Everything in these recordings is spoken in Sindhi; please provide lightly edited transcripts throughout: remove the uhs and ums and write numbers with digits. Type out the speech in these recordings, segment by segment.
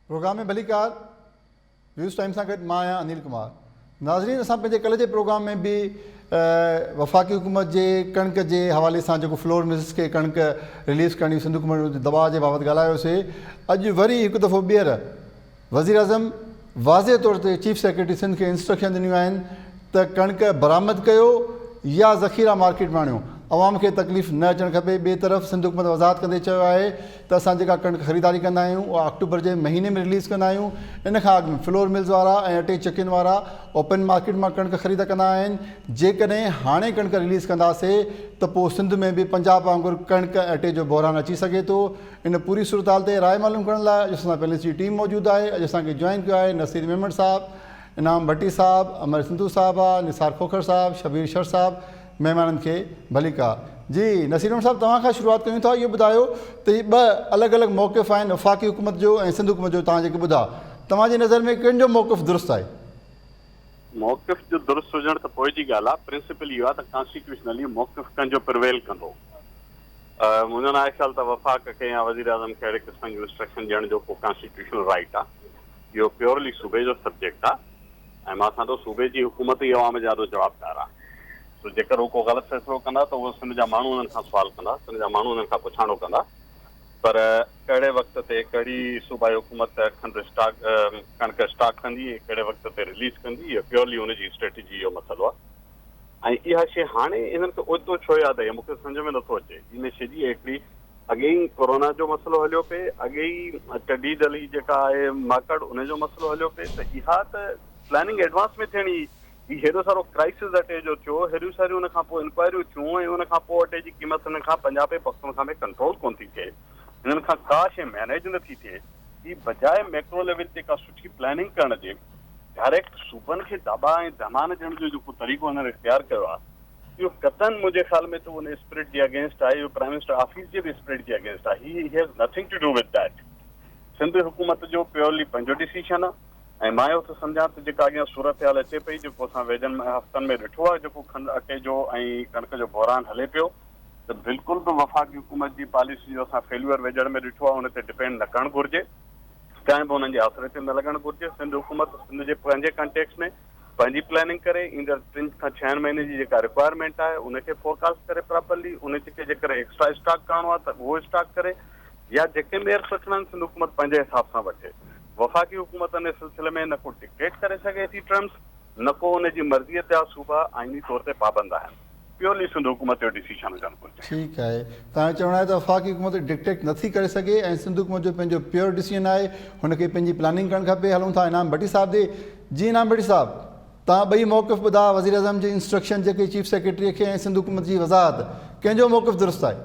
پروگرام ۾ ڀليڪار ويوز ٽائيم سان گڏ مان آهيان انيل ڪمار ناظرين اسان پنهنجي ڪلهه جي پروگرام ۾ به وفاقي حڪومت جي ڪڻڪ جي حوالي سان جيڪو فلور ملز کي ڪڻڪ رليز ڪرڻي سنڌ حڪومت جي دٻاء جي بابت ڳالهايوسي اڄ وري هڪ دفعو ٻيهر وزيراعظم واضح طور تي چيف سيڪريٽري سنڌ کي انسٽرڪشن ڏنيون آهن ته ڪڻڪ برآمد ڪيو يا ذخيرا مارڪيٽ ۾ آڻيو، عوام کي تڪليف نه اچڻ کپي، ٻئي طرف سنڌ حڪومت وضاحت ڪندي چيو آهي ته اسان جيڪا ڪڻڪ خريداري ڪندا آهيون اها آڪٽوبر جي مهيني ۾ رليز ڪندا آهيون، ان کان اڳ ۾ فلور ملز وارا ۽ اٽي چڪين وارا اوپن مارڪيٽ مان ڪڻڪ خريد ڪندا آهن، جيڪڏهن هاڻي ڪڻڪ رليز ڪنداسي ته پوء سنڌ ۾ به پنجاب وانگر ڪڻڪ ۽ اٽي جو بحران اچي سگهي ٿو. ان پوري صورتحال تي راء معلوم ڪرڻ لاء اڄ اسان سان پينلسٽ جي ٽيم موجود آهي. اڄ اسان کي جوائن ڪيو آهي نصير ميمڻ صاحب، انعام ڀٽي صاحب، امر سنڌو صاحبه، نثار کوکر صاحب، شبير شر صاحب، مهمانن کي ڀليڪار. جي نصير ميمڻ صاحب توهان کان شروعات ڪيون ٿا اهو ٻڌايو ته هي ٻه الڳ الڳ موقف آهن وفاقي حڪومت جو ۽ سنڌ حڪومت جو توهان جيڪي ٻڌا توهان جي نظر ۾ ڪنهن جو موقف درست آهي؟ موقف جو درست هجڻ ته پوء جي ڳالهه آهي، پرنسپل اهو آهي ته ڪانسٽيٽيوشنلي موقف ڪنهن جو پرويل ڪندو. منهنجو ناهي خيال ته وفاق کي يا وزيراعظم کي اهڙي قسم جون انسٽرڪشن ڏيڻ جو ڪو ڪانسٽيٽيوشنل رائيٽ آهي. اهو پيورلي صوبي جو سبجيڪٽ آهي ۽ مان سان ٿو صوبي جي حڪومت ئي عوام جي آڏو جوابدار آهي. سو جيڪر هو ڪو غلط فيصلو ڪندا ته اهو سنڌ جا ماڻهو انهن کان سوال ڪندا، سنڌ جا ماڻهو انهن کان پڇاڻو ڪندا. پر ڪهڙي وقت تي ڪهڙي صوبائي حڪومت کنڊ اسٽاڪ ڪڻڪ اسٽاڪ ڪندي ۽ ڪهڙي وقت تي رليز ڪندي اهو پيورلي ان جي اسٽريٽجي جو مسئلو آهي ۽ اها شيء هاڻي انهن کي اوچتو ڇو ياد آئي مون کي سمجهه ۾ نٿو اچي ان شيء جي هڪڙي اڳي ئي ڪورونا جو مسئلو هليو پئي اڳي ئي ٽڊي دل جي جيڪا آهي ماڪڙ ان جو مسئلو هليو پئي ته اها ته پلاننگ ايڊوانس ۾ ٿيڻي هي هيڏو سارو ڪرائسز اٽي جو ٿيو، هيڏيون ساريون ان کان پوء انڪوائريون ٿيون ۽ ان کان پوء اٽي جي قيمت هنن کان پنجاب ۽ پختونخوا ۾ ڪنٽرول ڪونه ٿي ٿئي، هنن کان ڪا شيء مئنيج نه ٿي ٿئي، هي بجاء ميڪرو ليول تي ڪا سٺي پلاننگ ڪرڻ جي ڊائريڪٽ صوبن کي داٻا ۽ دهمان ڏيڻ جو جيڪو طريقو هنن اختيار ڪيو آهي اهو قطعاً منهنجي خيال ۾ ته ان اسپرٽ جي اگينسٽ آهي، اهو پرائم منسٽر آفيس جي به اسپرٽ جي اگينسٽ آهي، he has nothing to do with that. Sindh حڪومت جو پيورلي پنهنجو ڊسيشن آهي. ۽ مان اهو ٿو سمجهان ته جيڪا اڳيان صورتحال اچي پئي، جيڪو اسان ويجهن هفتن ۾ ڏٺو آهي، جيڪو کنڊ اٽي جو ۽ ڪڻڪ جو بحران هلي پيو ته بلڪل به وفاقي حڪومت جي پاليسي جو اسان فيليور ويجهڙ ۾ ڏٺو آهي، ان تي ڊپينڊ نه ڪرڻ گهرجي، ڪنهن به انهن جي آسري تي نه لڳڻ گهرجي، سنڌ حڪومت سنڌ جي پنهنجي ڪانٽيڪس ۾ پنهنجي پلاننگ ڪري، ايندڙ ٽن کان ڇهن مهينن جي جيڪا رڪوائرمينٽ آهي، ان کي فورڪاسٽ ڪري پراپرلي، ان کي جيڪڏهن ايڪسٽرا اسٽاڪ ڪرڻو آهي ته اهو اسٽاڪ ڪري يا جيڪي ميئرس وٺڻا آهن سنڌ حڪومت پنهنجي حساب سان وٺي. وفاقي حڪومت ان سلسلي ۾ نه ڪو ڊڪٽيٽ ڪري سگهي ٿي ٽرمز، نه ڪو ان جي مرضيء تي صوبا آئيني طور تي پابند آهن. پيورلي سنڌ حڪومت جو ڊسيشن هجڻ گهرجي. ٺيڪ آهي. توهان جو چوڻ آهي ته وفاقي حڪومت ڊڪٽيٽ نه ٿي ڪري سگهي ۽ سنڌ حڪومت جو پنهنجو پيور ڊسيزن آهي، هن کي پنهنجي پلاننگ ڪرڻ کپي. هلون ٿا انعام ڀٽي صاحب ڏي. جي انعام ڀٽي صاحب، توهان ٻئي موقف ٻڌا، وزيراعظم جي انسٽرڪشن جيڪي چيف سيڪريٽري کي ۽ سنڌ حڪومت جي وضاحت، ڪنهن جو موقف درست آهي؟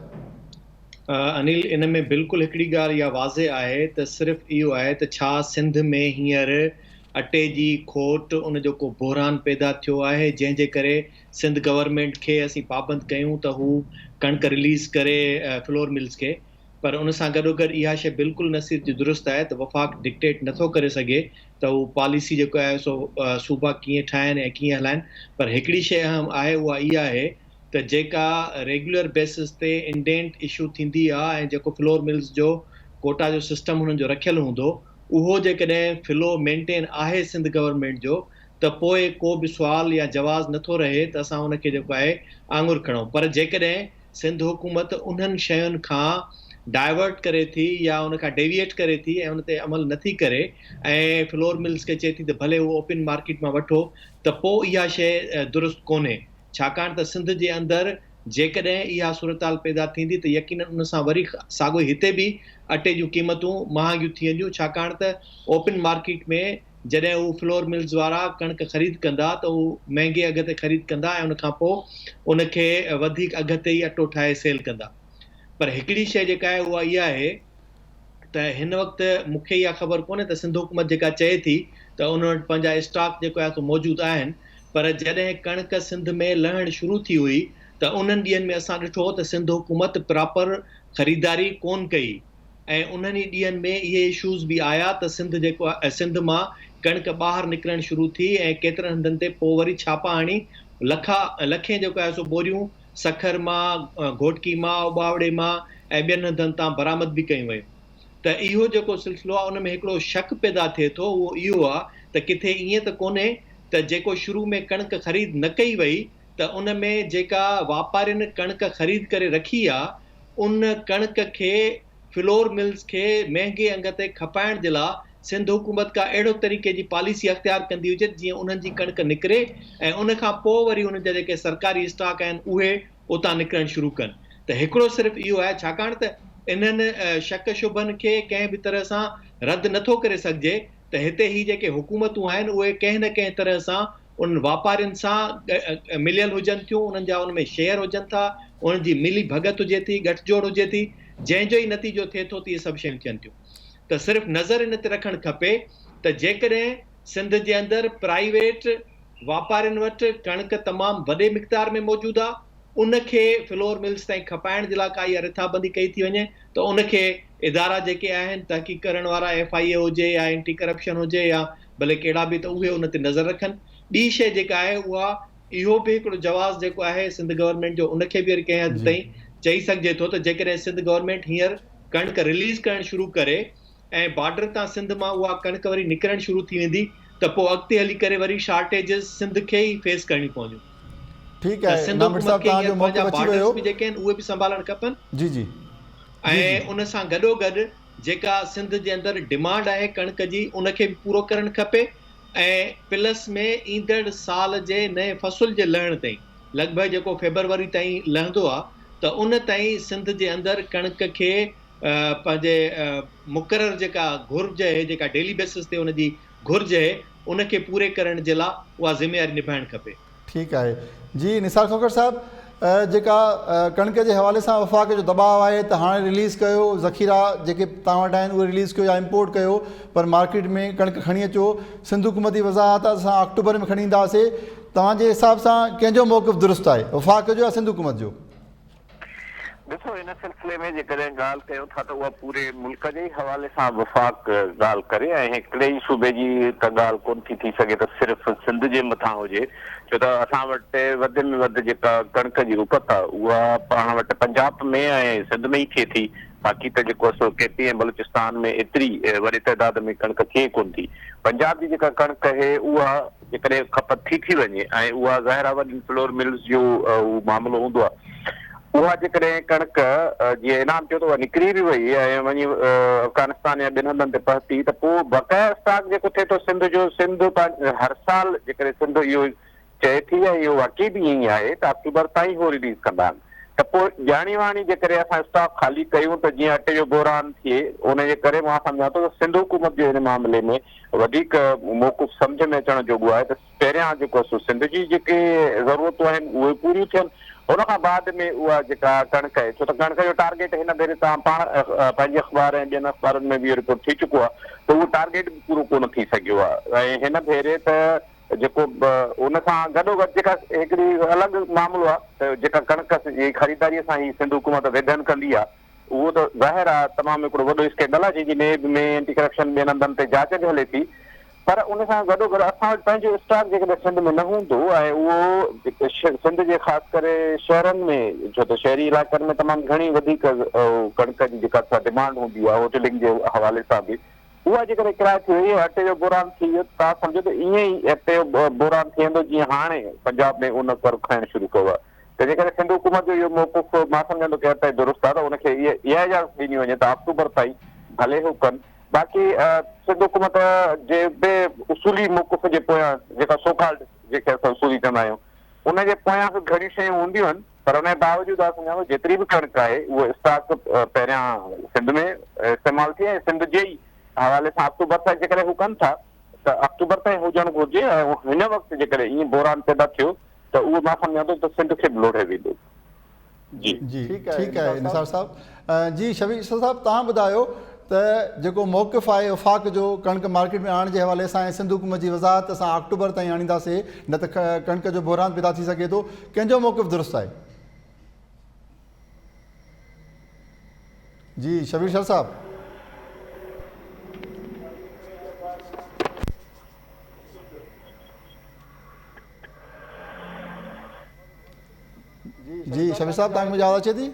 انيل، ان ۾ بلڪل هڪڙي ڳالهه اها واضح آهي ته صرف اهو آهي ته ڇا سنڌ ۾ هينئر اٽي جي کوٽ ان جو ڪو بحران پيدا ٿيو آهي جنهن جي ڪري سنڌ گورنمينٽ کي اسين پابند ڪيون ته هو ڪڻڪ رليز ڪري فلور ملز کي پر ان سان گڏوگڏ اها شيء بلڪل نصير جي درست آهي ته وفاق ڊڪٽيٽ نٿو ڪري سگهي ته هو پاليسي جيڪو آهي سو صوبا ڪيئن ٺاهين ۽ ڪيئن هلائين پر هڪڙي شيء اهم آهي اها اها آهي ته جيڪا ريگيولر بيسز تي انڊينٽ اشو ٿيندي آ ۽ جيڪو فلور ملز جو ڪوٽا جو سسٽم هنن جو رکيل هوندو اهو جيڪڏهن فلو مينٽين آهي سنڌ گورنمينٽ جو ته پوء ڪو به سوال يا جواز نٿو رهي ته اسان ان کي جيڪو آهي آڱر کڻون پر جيڪڏهن سنڌ حڪومت انهن شين کان ڊائيورٽ ڪري ٿي يا ان کان ڊيويئيٽ ڪري ٿي ۽ ان تي عمل نٿي ڪري ۽ فلور ملز کي چئي ٿي ته ڀلي اهو اوپن مارڪيٽ مان وٺو ته پوء اها شيء درست ڪونهي. ڇاڪاڻ ته سنڌ جي اندر جيڪڏهن اها صورتحال پيدا ٿيندي ته يقينن ان سان وري ساڳيو ئي هتي به اٽي جون قيمتون مهانگيون ٿي وينديون ڇاڪاڻ ته اوپن مارڪيٽ ۾ جڏهن هو فلور ملز وارا ڪڻڪ خريد ڪندا ته هو مهنگي اگهه تي خريد ڪندا ۽ ان کان پوء ان کي وڌيڪ اگهه تي ئي اٽو ٺاهي سيل ڪندا پر هڪڙي شيء جيڪا آهي اها اها آهي ته هن وقت مون کي اها خبر ڪونهي ته سنڌ حڪومت جيڪا چئي ٿي ته ان وٽ پنهنجا اسٽاڪ جيڪو آهي سو موجود آهن پر جڏهن ڪڻڪ سنڌ ۾ لهڻ شروع ٿي هئي ته انهن ڏينهن ۾ اسان ڏٺو ته سنڌ حڪومت پراپر خريداري ڪون ڪئي ۽ انهن ئي ڏينهن ۾ اهي اشوز به آيا ته سنڌ جيڪو سنڌ مان ڪڻڪ ٻاهر نڪرڻ شروع ٿي ۽ ڪيترن هنڌن تي پوء وري ڇاپا هڻي لکا لکين جيڪو آهي سو ٻوريون سکر مان، گهوٽڪي مان، اٻاوڙي مان ۽ ٻين هنڌن تان برآمد به ڪيون ويون ته ته اهو جيڪو سلسلو آهي ان ۾ هڪڙو شڪ پيدا ٿئي ٿو اهو اهو آهي ته ڪٿي ائين ته ڪونهي ته جيڪو شروع ۾ ڪڻڪ خريد نه ڪئي وئي ته ان ۾ جيڪا واپارين ڪڻڪ خريد ڪري رکي آ ان ڪڻڪ کي فلور ملز کي مهنگي انگ تي کپائڻ جي لا سنڌ حڪومت ڪا اهڙو طريقي جي پاليسي اختيار ڪندي هجي ته جيئن انهن جي ڪڻڪ نڪري ۽ ان کان پو وري انهن جا جيڪي سرڪاري اسٽاڪ آهن اهي اتان نڪرڻ شروع ڪن ته هڪڙو صرف اهو آهي ڇاڪاڻ ته انهن شڪ شبهن کي ڪنهن به طرح سان رد نٿو ڪري سگهجي ته هتي هي جيڪي حڪومتون آهن اهي ڪنهن نه ڪنهن طرح سان انهن واپارين سان مليل هجن ٿيون انهن جا ان ۾ شيئر هجن ٿا انهن جي ملي ڀڳت هجي ٿي ڳٺ جوڙ هجي ٿي جنهن جو ئي نتيجو ٿئي ٿو ته اهي سڀ شيون ٿين ٿيون ته صرف نظر ان تي رکڻ کپي ته جيڪڏهن سنڌ جي اندر پرائيويٽ واپارين وٽ ڪڻڪ تمام وڏي مقدار ۾ موجود آ ان کي فلور ملز تائين کپائڻ جي لاء ڪا اها رٿابندي ڪئي ٿي وڃي ته ان کي ادارا جيڪي آهن تحقيق ڪرڻ وارا ايف I اي هجي يا اينٽي ڪرپشن هجي يا ڀلي ڪهڙا به ته اهي ان تي نظر رکن. ٻي شيء جيڪا آهي اها اهو به هڪڙو جواز جيڪو آهي سنڌ گورنمينٽ جو ان کي به وري ڪنهن حد تائين چئي سگهجي ٿو ته جيڪڏهن سنڌ گورنمينٽ هينئر ڪڻڪ رليز ڪرڻ شروع ڪري ۽ بارڊر تان سنڌ مان اها ڪڻڪ وري نڪرڻ شروع ٿي ويندي ته پوء اڳتي هلي ڪري وري شارٽيجز سنڌ کي ئي فيس ڪرڻيون پونديون ٺيڪ ته آهي سنڌ انعام حڪومت صاحب کي توهان هينئر جو پنهنجا موقف اچي بارڊرز ويو به جيڪي آهن اهي به سنڀالڻ کپن جي جي جي ۽ جي ان سان گڏوگڏ جيڪا سنڌ جي اندر ڊمانڊ آهي ڪڻڪ جي ان کي به پورو ڪرڻ کپي ۽ پلس ۾ ايندڙ سال جي نئين فصل جي لهڻ تائين لڳ ڀڳ جيڪو فيبروري تائين لهندو آهي ته ان تائين سنڌ جي اندر ڪڻڪ کي پنهنجي مقرر جيڪا گهرج اهي جيڪا ڊيلي بيسس تي ان جي گهرج اهي ان کي پوري ڪرڻ جي لا اها ذميواري نڀائڻ کپي. ٺيڪ آهي جي نثار کوکر صاحب جيڪا ڪڻڪ جي حوالي سان وفاق جو دٻاء آهي ته هاڻي رليز ڪيو ذخيرا جيڪي توهان وٽ آهن اهي رليز ڪيو يا امپورٽ ڪيو پر مارڪيٽ ۾ ڪڻڪ کڻي اچو سنڌ حڪومت جي وضاحت آهي اسان آڪٽوبر ۾ کڻي اينداسي توهان جي حساب سان ڪنهن جو موقف درست آهي وفاق جو يا سنڌ حڪومت جو؟ ڏسو ان سلسلي ۾ جيڪڏهن ڳالهه ڪيون ٿا ته اها پوري ملڪ جي ئي حوالي سان وفاق ڳالهه ڪري ۽ هڪڙي ئي صوبي جي ته ڳالهه ڪونه ٿي ٿي سگهي ته صرف سنڌ جي مٿان هجي ڇو ته اسان وٽ وڌ ۾ وڌ جيڪا ڪڻڪ جي اپت آهي اها پاڻ وٽ پنجاب ۾ ۽ سنڌ ۾ ئي ٿئي ٿي باقي ته جيڪو سو ڪي پي ۽ بلوچستان ۾ ايتري وڏي تعداد ۾ ڪڻڪ ٿئي ڪونه ٿي پنجاب جي جيڪا ڪڻڪ اهي اها جيڪڏهن کپت ٿي ٿي وڃي ۽ اها ظاهر آهي وڏين فلور ملز جو اهو معاملو هوندو آهي اها جيڪڏهن ڪڻڪ جيئن انعام چيو ته اها نڪري به وئي ۽ وڃي افغانستان يا ٻين هنڌن تي پهتي ته پوء بقايا اسٽاڪ جيڪو ٿئي ٿو سنڌ جو سنڌ هر سال جيڪڏهن سنڌ اهو چئي ٿي ۽ اهو واقعي به ائين ئي آهي ته آڪٽوبر تائين هو رليز ڪندا آهن ته پوء ڄاڻي واڻي جيڪڏهن اسان اسٽاڪ خالي ڪيون ته جيئن اٽي جو بحران ٿئي ان جي ڪري مان سمجهان ٿو ته سنڌ حڪومت جو ان معاملي ۾ وڌيڪ موقف سمجهه ۾ اچڻ جوڳو آهي ته پهريان جيڪو سو سنڌ جي جيڪي ضرورتون آهن اهي پوريون ٿين ان کان بعد ۾ اها جيڪا ڪڻڪ آهي ڇو ته ڪڻڪ جو ٽارگيٽ هن ڀيري توهان پاڻ پنهنجي اخبار ۽ ٻين اخبارن ۾ به اهو رپورٽ ٿي چڪو آهي ته اهو ٽارگيٽ به پورو ڪونه ٿي سگهيو آهي ۽ هن ڀيري ته جيڪو ان سان گڏوگڏ جيڪا هڪڙي الڳ معاملو آهي ته جيڪا ڪڻڪ جي خريداري سان هي سنڌ حڪومت ويڌن ڪندي آهي اهو ته ظاهر آهي تمام هڪڙو وڏو اسڪينڊل آهي جنهن جي نيب ۾ اينٽي ڪرپشن ٻين هنڌن تي جاچ به هلي ٿي پر ان سان گڏوگڏ اسان وٽ پنهنجو اسٽاڪ جيڪڏهن سنڌ ۾ نه هوندو ۽ اهو سنڌ جي خاص ڪري شهرن ۾ ڇو ته شهري علائقن ۾ تمام گهڻي وڌيڪ ڪڻڪ جي جيڪا سا ڊمانڊ هوندي آهي هوٽلنگ جي حوالي سان به اها جيڪڏهن ڪرائي ٿي وئي ۽ اٽي جو بحران ٿي ويو ته توهان سمجهو ته ائين ئي اٽي جو بحران ٿي ويندو جيئن هاڻي پنجاب ۾ ان ڪر کائڻ شروع ڪيو آهي ته جيڪڏهن سنڌ حڪومت جو اهو موقف مان سمجهان ٿو ڪنهن حد تائين درست آهي ته ان کي اها اجازت ڏني وڃي ته آڪٽوبر تائين ڀلي هو ڪن باقي سنڌ حڪومت جي به اصولي موقف جي پويان جيڪا سو ڪالڊ جنهن کي اسان اصولي چوندا آهيون ان جي پويان به گهڻيون شيون هونديون آهن پر ان جي باوجود آء سمجهان ٿو جيتري به ڪڻڪ آهي اهو اسٽاڪ پهريان سنڌ ۾ استعمال ٿئي ۽ سنڌ جي ئي حوالي سان آڪٽوبر تائين جيڪڏهن هو ڪن ٿا ته آڪٽوبر تائين هجڻ گهرجي ۽ هن وقت جيڪڏهن ائين بحران پيدا ٿيو ته اهو مان سمجهان ٿو ته سنڌ کي به لوڙهي ويندو. جي ٺيڪ آهي نثار صاحب. جي شبير صاحب توهان ٻڌايو ته جيڪو موقف آهي وفاق جو ڪڻڪ مارڪيٽ ۾ آڻڻ جي حوالي سان ۽ سنڌ حڪومت جي وضاحت اسان آڪٽوبر تائين آڻينداسي نه ته ڪڻڪ جو بحران پيدا ٿي سگهي ٿو ڪنهن جو موقف درست آهي؟ جي شبير شر صاحب. جي شبير صاحب توهان کي منهنجي آواز اچي ٿي؟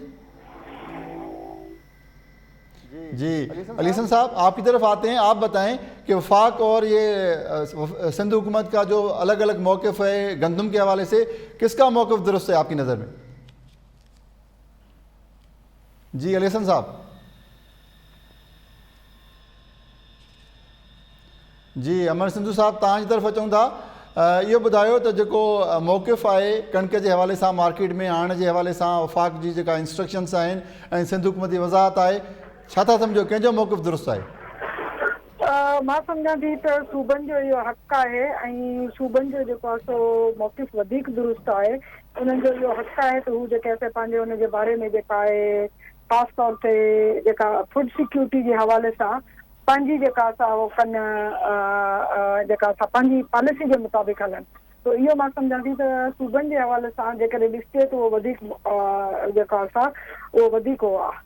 जी अली हसन साहब आपकी तरफ आते हैं, आप बताएं कि वफाक और ये सिंध हुकूमत का जो अलग अलग मौक़िफ़ है गंदम के हवाले से, किसका मौक़िफ़ दुरुस्त है आपकी नज़र में? जी अली हसन साहब। जी अमर सिंधु साहब तव्हांजी तरफ़ अचूं था, इहो ॿुधायो त जेको मौक़िफ़ आहे कणिक जे हवाले सां मार्केट में आणण जे हवाले सां वफ़ाक़ जी जेका इंस्ट्रक्शंस आहिनि ऐं सिंध हुकूमत जी वज़ाहत आहे, छा था सम्झो कंहिंजो मौक़िफ़ दुरुस्त आहे? मां सम्झां थी त सूबनि जो इहो हक़ आहे ऐं सूबनि जो जेको आहे सो मौक़िफ़ वधीक दुरुस्त आहे। उन्हनि जो इहो हक़ आहे त हू जेके आहे पंहिंजे उन जे बारे में जेका आहे ख़ासि तौर ते जेका फूड सिक्योरिटी जे हवाले सां पंहिंजी जेका सा उहो कनि, जेका सा पंहिंजी पॉलिसी जे मुताबिक़ हलनि। त इहो मां सम्झां थी त सूबनि जे हवाले सां जेकॾहिं ॾिसजे त उहो वधीक जेका सा उहो वधीक उहो आहे।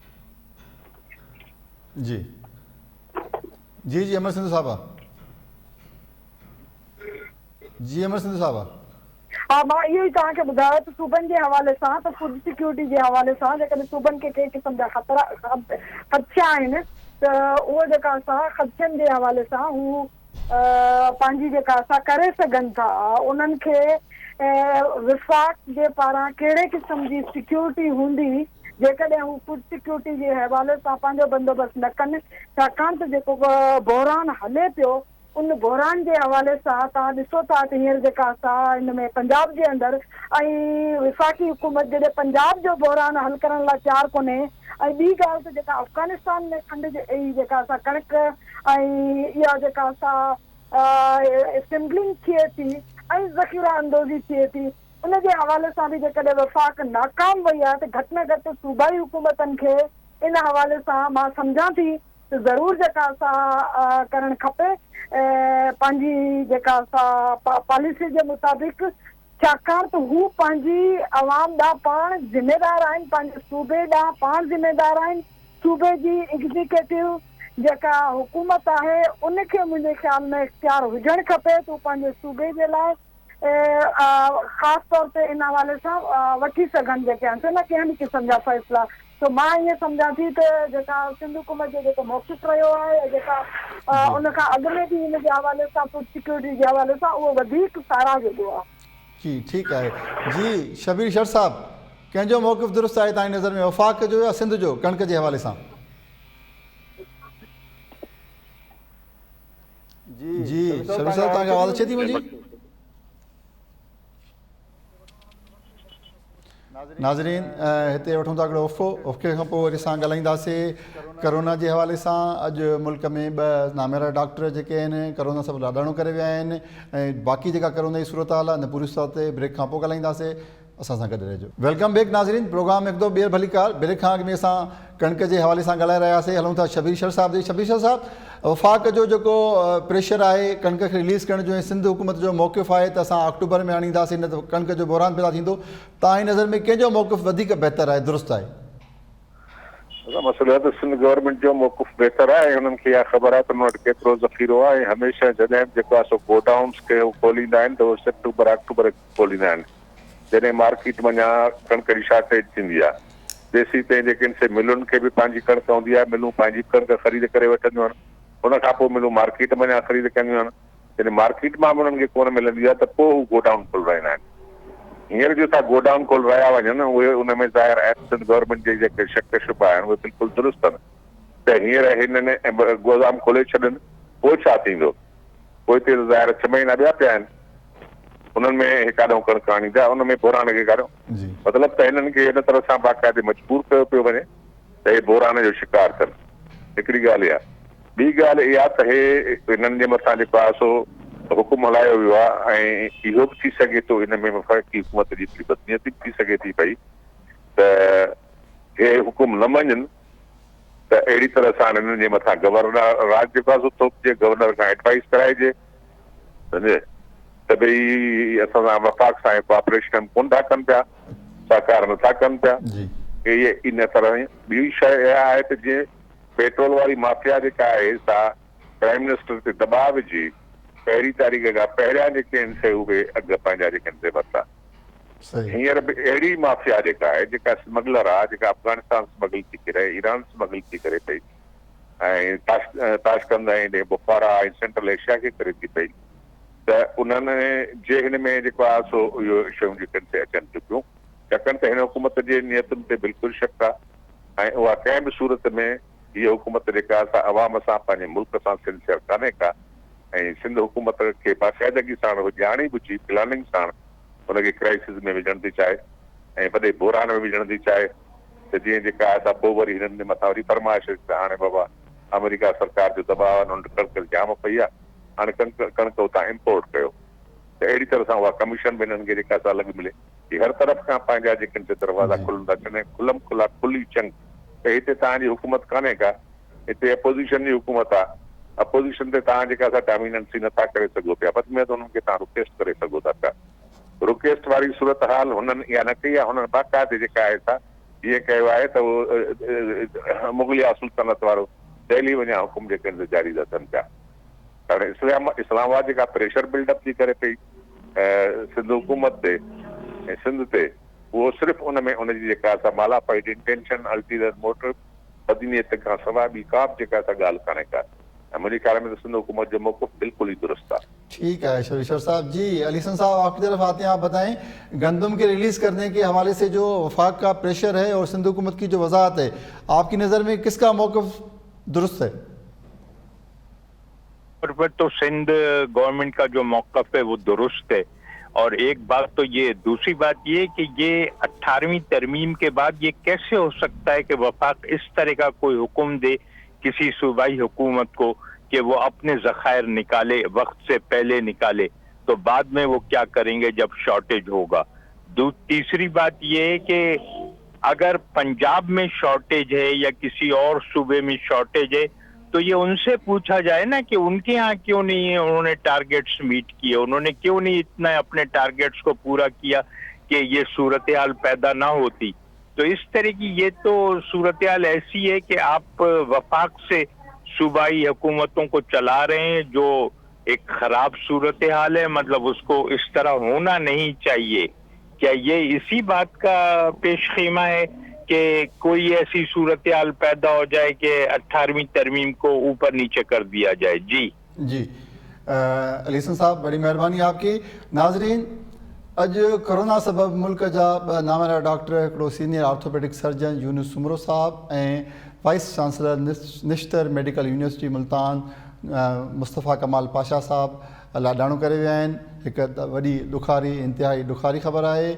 जी जी जी अमर सिंधु साहब, जी अमर सिंधु साहब। हा, मां इहो ई तव्हांखे ॿुधायो त सूबनि जे हवाले सां त फूड सिक्योरिटी जे हवाले सां जेकॾहिं सूबनि खे कंहिं क़िस्म जा ख़तरा ख़दशा आहिनि त उहो जेका सा ख़दशनि जे हवाले सां हू पंहिंजी जेका सा करे सघनि था। उन्हनि खे विफ़ाक़ जे पारां कहिड़े क़िस्म जी सिक्योरिटी हूंदी जेकॾहिं हू फूड सिक्योरिटी जे हवाले सां पंहिंजो बंदोबस्तु न कनि, छाकाणि त जेको बहरान हले पियो उन बहरान जे हवाले सां तव्हां ॾिसो था त हींअर जेका सा हिन में पंजाब जे अंदरि ऐं विफ़ाक़ी हुकूमत जॾहिं पंजाब जो बहरान हल करण लाइ तयारु कोन्हे। ऐं ॿी ॻाल्हि त जेका अफ़ग़ानिस्तान में खंड जे जेका सा कणिक ऐं इहा जेका सा स्मगलिंग थिए थी ऐं ज़ख़ीरा अंदोज़ी थिए थी, उन जे हवाले सां बि जेकॾहिं वफ़ाक़ नाकाम वई आहे त घटि में घटि सूबाई हुकूमतनि खे इन हवाले सां मां सम्झां थी त ज़रूरु जेका सा करणु खपे पंहिंजी जेका सा पॉलिसी जे मुताबिक़, छाकाणि त हू पंहिंजी अवाम ॾांहुं पाण ज़िम्मेदार आहिनि, पंहिंजे सूबे ॾांहुं पाण ज़िम्मेदार आहिनि। सूबे जी एग्ज़ीक्यूटिव जेका हुकूमत आहे उनखे मुंहिंजे ख़्याल में इख़्तियार हुजणु खपे त हू पंहिंजे सूबे जे लाइ ख़ासि तौर ते इन हवाले सां वठी सघनि जेके आहिनि न कंहिं बि क़िस्म जा फ़ैसिला। त मां ईअं सम्झां थी त जेका सिंध हुकूमत जो जेको मौक़िफ़ रहियो आहे जेका उन खां अॻु में बि हिन जे हवाले सां फूड सिक्योरिटी जे हवाले सां उहो वधीक साराह जोॻो आहे। जी ठीकु आहे। जी शबीर शर साहब, कंहिंजो मौक़िफ़ दुरुस्त आहे तव्हांजी नज़र में, वफ़ाक़ जो या सिंध जो कणिक जे हवाले सां? जी शबीर साहब तव्हांखे आवाज़ अचे थी मुंहिंजी? नाज़रीन हिते वठूं था हिकिड़ो वफ़ो, वफ़े खां पोइ वरी असां ॻाल्हाईंदासीं करोना जे हवाले सां। अॼु मुल्क में ॿ नामियारा डॉक्टर जेके आहिनि करोना सबबु लाॾाणो करे विया आहिनि ऐं बाक़ी जेका करोना जी सूरत हाल आहे हिन पूरी सूरत ते ब्रेक खां पोइ ॻाल्हाईंदासीं, असां सां गॾु रहिजो। Welcome back नाज़रीन, प्रोग्राम हिकु दफ़ो ॿीहर भलीकार। ब्रेक खां अॻु में असां कणिक जे हवाले सां ॻाल्हाए रहिया हुआसीं। हलूं था शबीर शर साहब जे। शबीर शर साहब, वफ़ाक़ जो जेको प्रेशर आहे कणिक खे रिलीज़ करण जो ऐं सिंध हुकूमत जो मौक़िफ़ आहे त असां अक्टूबर में आणींदासीं न त कणिक जो बहरान पैदा थींदो, तव्हांजी नज़र में कंहिंजो मौक़िफ़ वधीक बहितर आहे, दुरुस्त आहे? मसइलो आहे त सिंध गवर्नमेंट जो मौक़िफ़ बहितर आहे ऐं हुननि खे इहा ख़बर आहे त हुननि वटि केतिरो ज़ख़ीरो आहे ऐं हमेशह जॾहिं बि जेको आहे सो गोडाउन्स खे खोलींदा आहिनि त उहो सेप्टेम्बर अक्टूबर खोलींदा आहिनि, जॾहिं मार्केट मंझां कणिक जी शॉर्टेज थींदी आहे। तेसीं ताईं जेके आहिनि से मिलुनि खे बि पंहिंजी कणिक हूंदी आहे, मिलूं पंहिंजी कणिक ख़रीद करे वठंदियूं आहिनि, उन खां पोइ मिलूं मार्केट मंझां ख़रीद कंदियूं आहिनि। जॾहिं मार्केट मां बि उन्हनि खे कोन मिलंदी आहे त पोइ हू गोडाउन खोलराईंदा आहिनि। हींअर जो था गोडाउन खोलराया वञनि उहे उन में ज़ाहिर आहे सिंध गवर्नमेंट जे जेके शक शुबा आहिनि उहे बिल्कुलु दुरुस्त आहिनि त हींअर हिननि गोदाम खोले छॾनि पोइ छा थींदो? पोइ ते ज़ाहिर 6 महीना ॿिया पिया आहिनि, उन्हनि में हेकाॾो कणिक आणींदा, उन में बहरान खे काढो। मतिलबु त हिननि खे हिन तरह सां बाक़ाइदे मजबूर कयो पियो वञे त हे बहरान जो शिकार थियनि। हिकिड़ी ॻाल्हि इहा। ॿी ॻाल्हि इहा त हे हिननि जे मथां जेको आहे सो हुकुम हलायो वियो आहे ऐं इहो बि थी सघे थो हिन में वफ़ाक़ी हुकूमत जी हिकिड़ी बदनीयती बि थी सघे थी पई त हे हुकुम न मञनि त अहिड़ी तरह सां हिननि जे मथां गवर्नर राज जेको आहे सो थोपजे, गवर्नर खां एडवाइस कराइजे, सम्झे त भई असां सां वफ़ाक़ सां कोऑपरेशन कोन था कनि पिया, सहकार नथा कनि पिया, इहे इन तरह। ॿी शइ इहा आहे त जीअं पेट्रोल वारी माफिया जेका आहे सा प्राइम मिनिस्टर ते दॿाव विझी पहिरीं तारीख़ खां पहिरियां जेके आहिनि से उहे अघ पंहिंजा जेके आहिनि से वरिता। हींअर बि अहिड़ी माफिया जेका आहे, जेका स्मगलर आहे, जेका अफ़ग़ानिस्तान स्मगल थी करे, ईरान स्मगल थी करे पई, ۽ تاشقند ۽ هيڏي بخارا ۽ سينٽرل ايشيا کي ڪري ٿي پئي ته انهن جي هن ۾ جيڪو آهي سو اهو شيون جيڪي آهن سي اچن ٿيون پيون ڇاڪاڻ ته هن حڪومت جي نيتن تي بلڪل شڪ آهي ۽ اها ڪنهن به صورت ۾ هيء حڪومت جيڪا آهي سا عوام سان پنهنجي ملڪ سان سنسيئر ڪانهي ڪا ۽ سنڌ حڪومت کي باقاعدگي ساڻ هو ڄاڻي ٻجهي پلاننگ ساڻ ان کي ڪرائسز ۾ وجهڻ ٿي چاهي ۽ وڏي بحران ۾ وجهڻ ٿي چاهي ته جيئن جيڪا آهي سا پوء وري هنن جي مٿان وري فرمائش اچي ته هاڻي بابا آمريڪا سرڪار جو دٻاء آهي انهن وٽ ڪڻڪ جام پئي آهي هاڻي ڪڻڪ ڪڻڪ اتان امپورٽ ڪيو ته اهڙي طرح سان اها ڪميشن به هنن کي جيڪا سا الڳ ملي. هي هر طرف کان پنهنجا جيڪي سي دروازا کلن ٿا اچن ۽ کلم کلا کلي چنگ ته هتي توهان جي حڪومت ڪانهي ڪا هتي اپوزيشن جي حڪومت آهي اپوزيشن تي توهان جيڪا سا ڊاميننسي نٿا ڪري سگهو پيا وڌ ۾ وڌ انهن کي توهان رڪيسٽ ڪري سگهو ٿا پيا رڪيسٽ واري صورتحال هنن اها نه ڪئي آهي، هنن باقاعدي جيڪا آهي سا ائين ڪيو آهي ته اهو مغليه سلطنت وارو دهلي وڃان حڪم جيڪي آهن سي جاري ٿا ٿين پيا. هاڻي اسلام آباد جيڪا پريشر بلڊ اپ ٿي ڪري پئي سنڌ حڪومت تي ۽ سنڌ تي اهو صرف ان ۾ ان جي جيڪا سا مالافائيڊ انٽينشن الٽيريئر موٽو بدنيت کان سواء ٻي ڪا به جيڪا سا ڳالهه ڪانهي ڪا ۽ منهنجي خيال ۾ ته سنڌ حڪومت جو موقف بلڪل ئي درست آهي. ٺيڪ آهي شريشور صاحب جي علي حسن صاحب آپ ڪي طرف آتي هين آپ بتائين گندم ڪي رليز ڪرني ڪي حوالي سي جو وفاق ڪا پريشر هي اور سنڌ حڪومت ڪي جو وضاحت هي آپ ڪي نظر ۾ ڪس ڪا موقف درست هي؟ طور پر تو سنڌ گورنمينٽ ڪا جو موقف هي وو درست هي اور ايڪ بات تو يي دوسري بات يي ڪي يي اٺاروين ترميم ڪي بعد يي ڪيسي هو سڪتا هي ڪي وفاق اس طرح ڪا ڪوئي حڪم the ڪسي صوبائي حڪومت ڪو ڪي وو اپني ذخائر نڪالي وقت سي پهلي نڪالي تو بعد مين وو ڪيا ڪرين گي جب شارٽيج هوگا دو تيسري بات يي هي ڪي اگر پنجاب مين شارٽيج هي يا ڪسي اور صوبي مين شارٽيج هي تو يي ان سي پوڇا جائي نا ڪي ان ڪي يهان ڪيون نهين انهون ني ٽارگيٽس ميٽ ڪيي انهون ني ڪيون نهين اتنا اپني ٽارگيٽس ڪو پورا ڪيا ڪي يي صورتحال پيدا نه هوتي تو اس طرح ڪي يي تو صورتحال ايسي هي ڪي آپ وفاق سي صوبائي حڪومتون ڪو چلا رهي هين جو ايڪ خراب صورتحال هي مطلب اس ڪو اس طرح هونا نهين چاهيي ڪيا يي اسي بات ڪا پيش خيمه هي ڪي ڪوئي ايسي صورتحال پيدا هو جائي ڪي اٺاروين ترميم ڪو اوپر نيچي ڪر ديا جائي جي. جي علي حسن صاحب بڙي مهرباني آپ ڪي ناظرين اڄ ڪورونا سبب ملڪ جا ٻه ناميارا ڊاڪٽر هڪڙو senior orthopaedic surgeon Younis Soomro صاحب ۽ vice chancellor Nishtar medical university Multan Mustafa Kamal Pasha صاحب لاڏاڻو ڪري ويا آهن هڪ وڏي ڏکاري انتهائي ڏکاري خبر آهي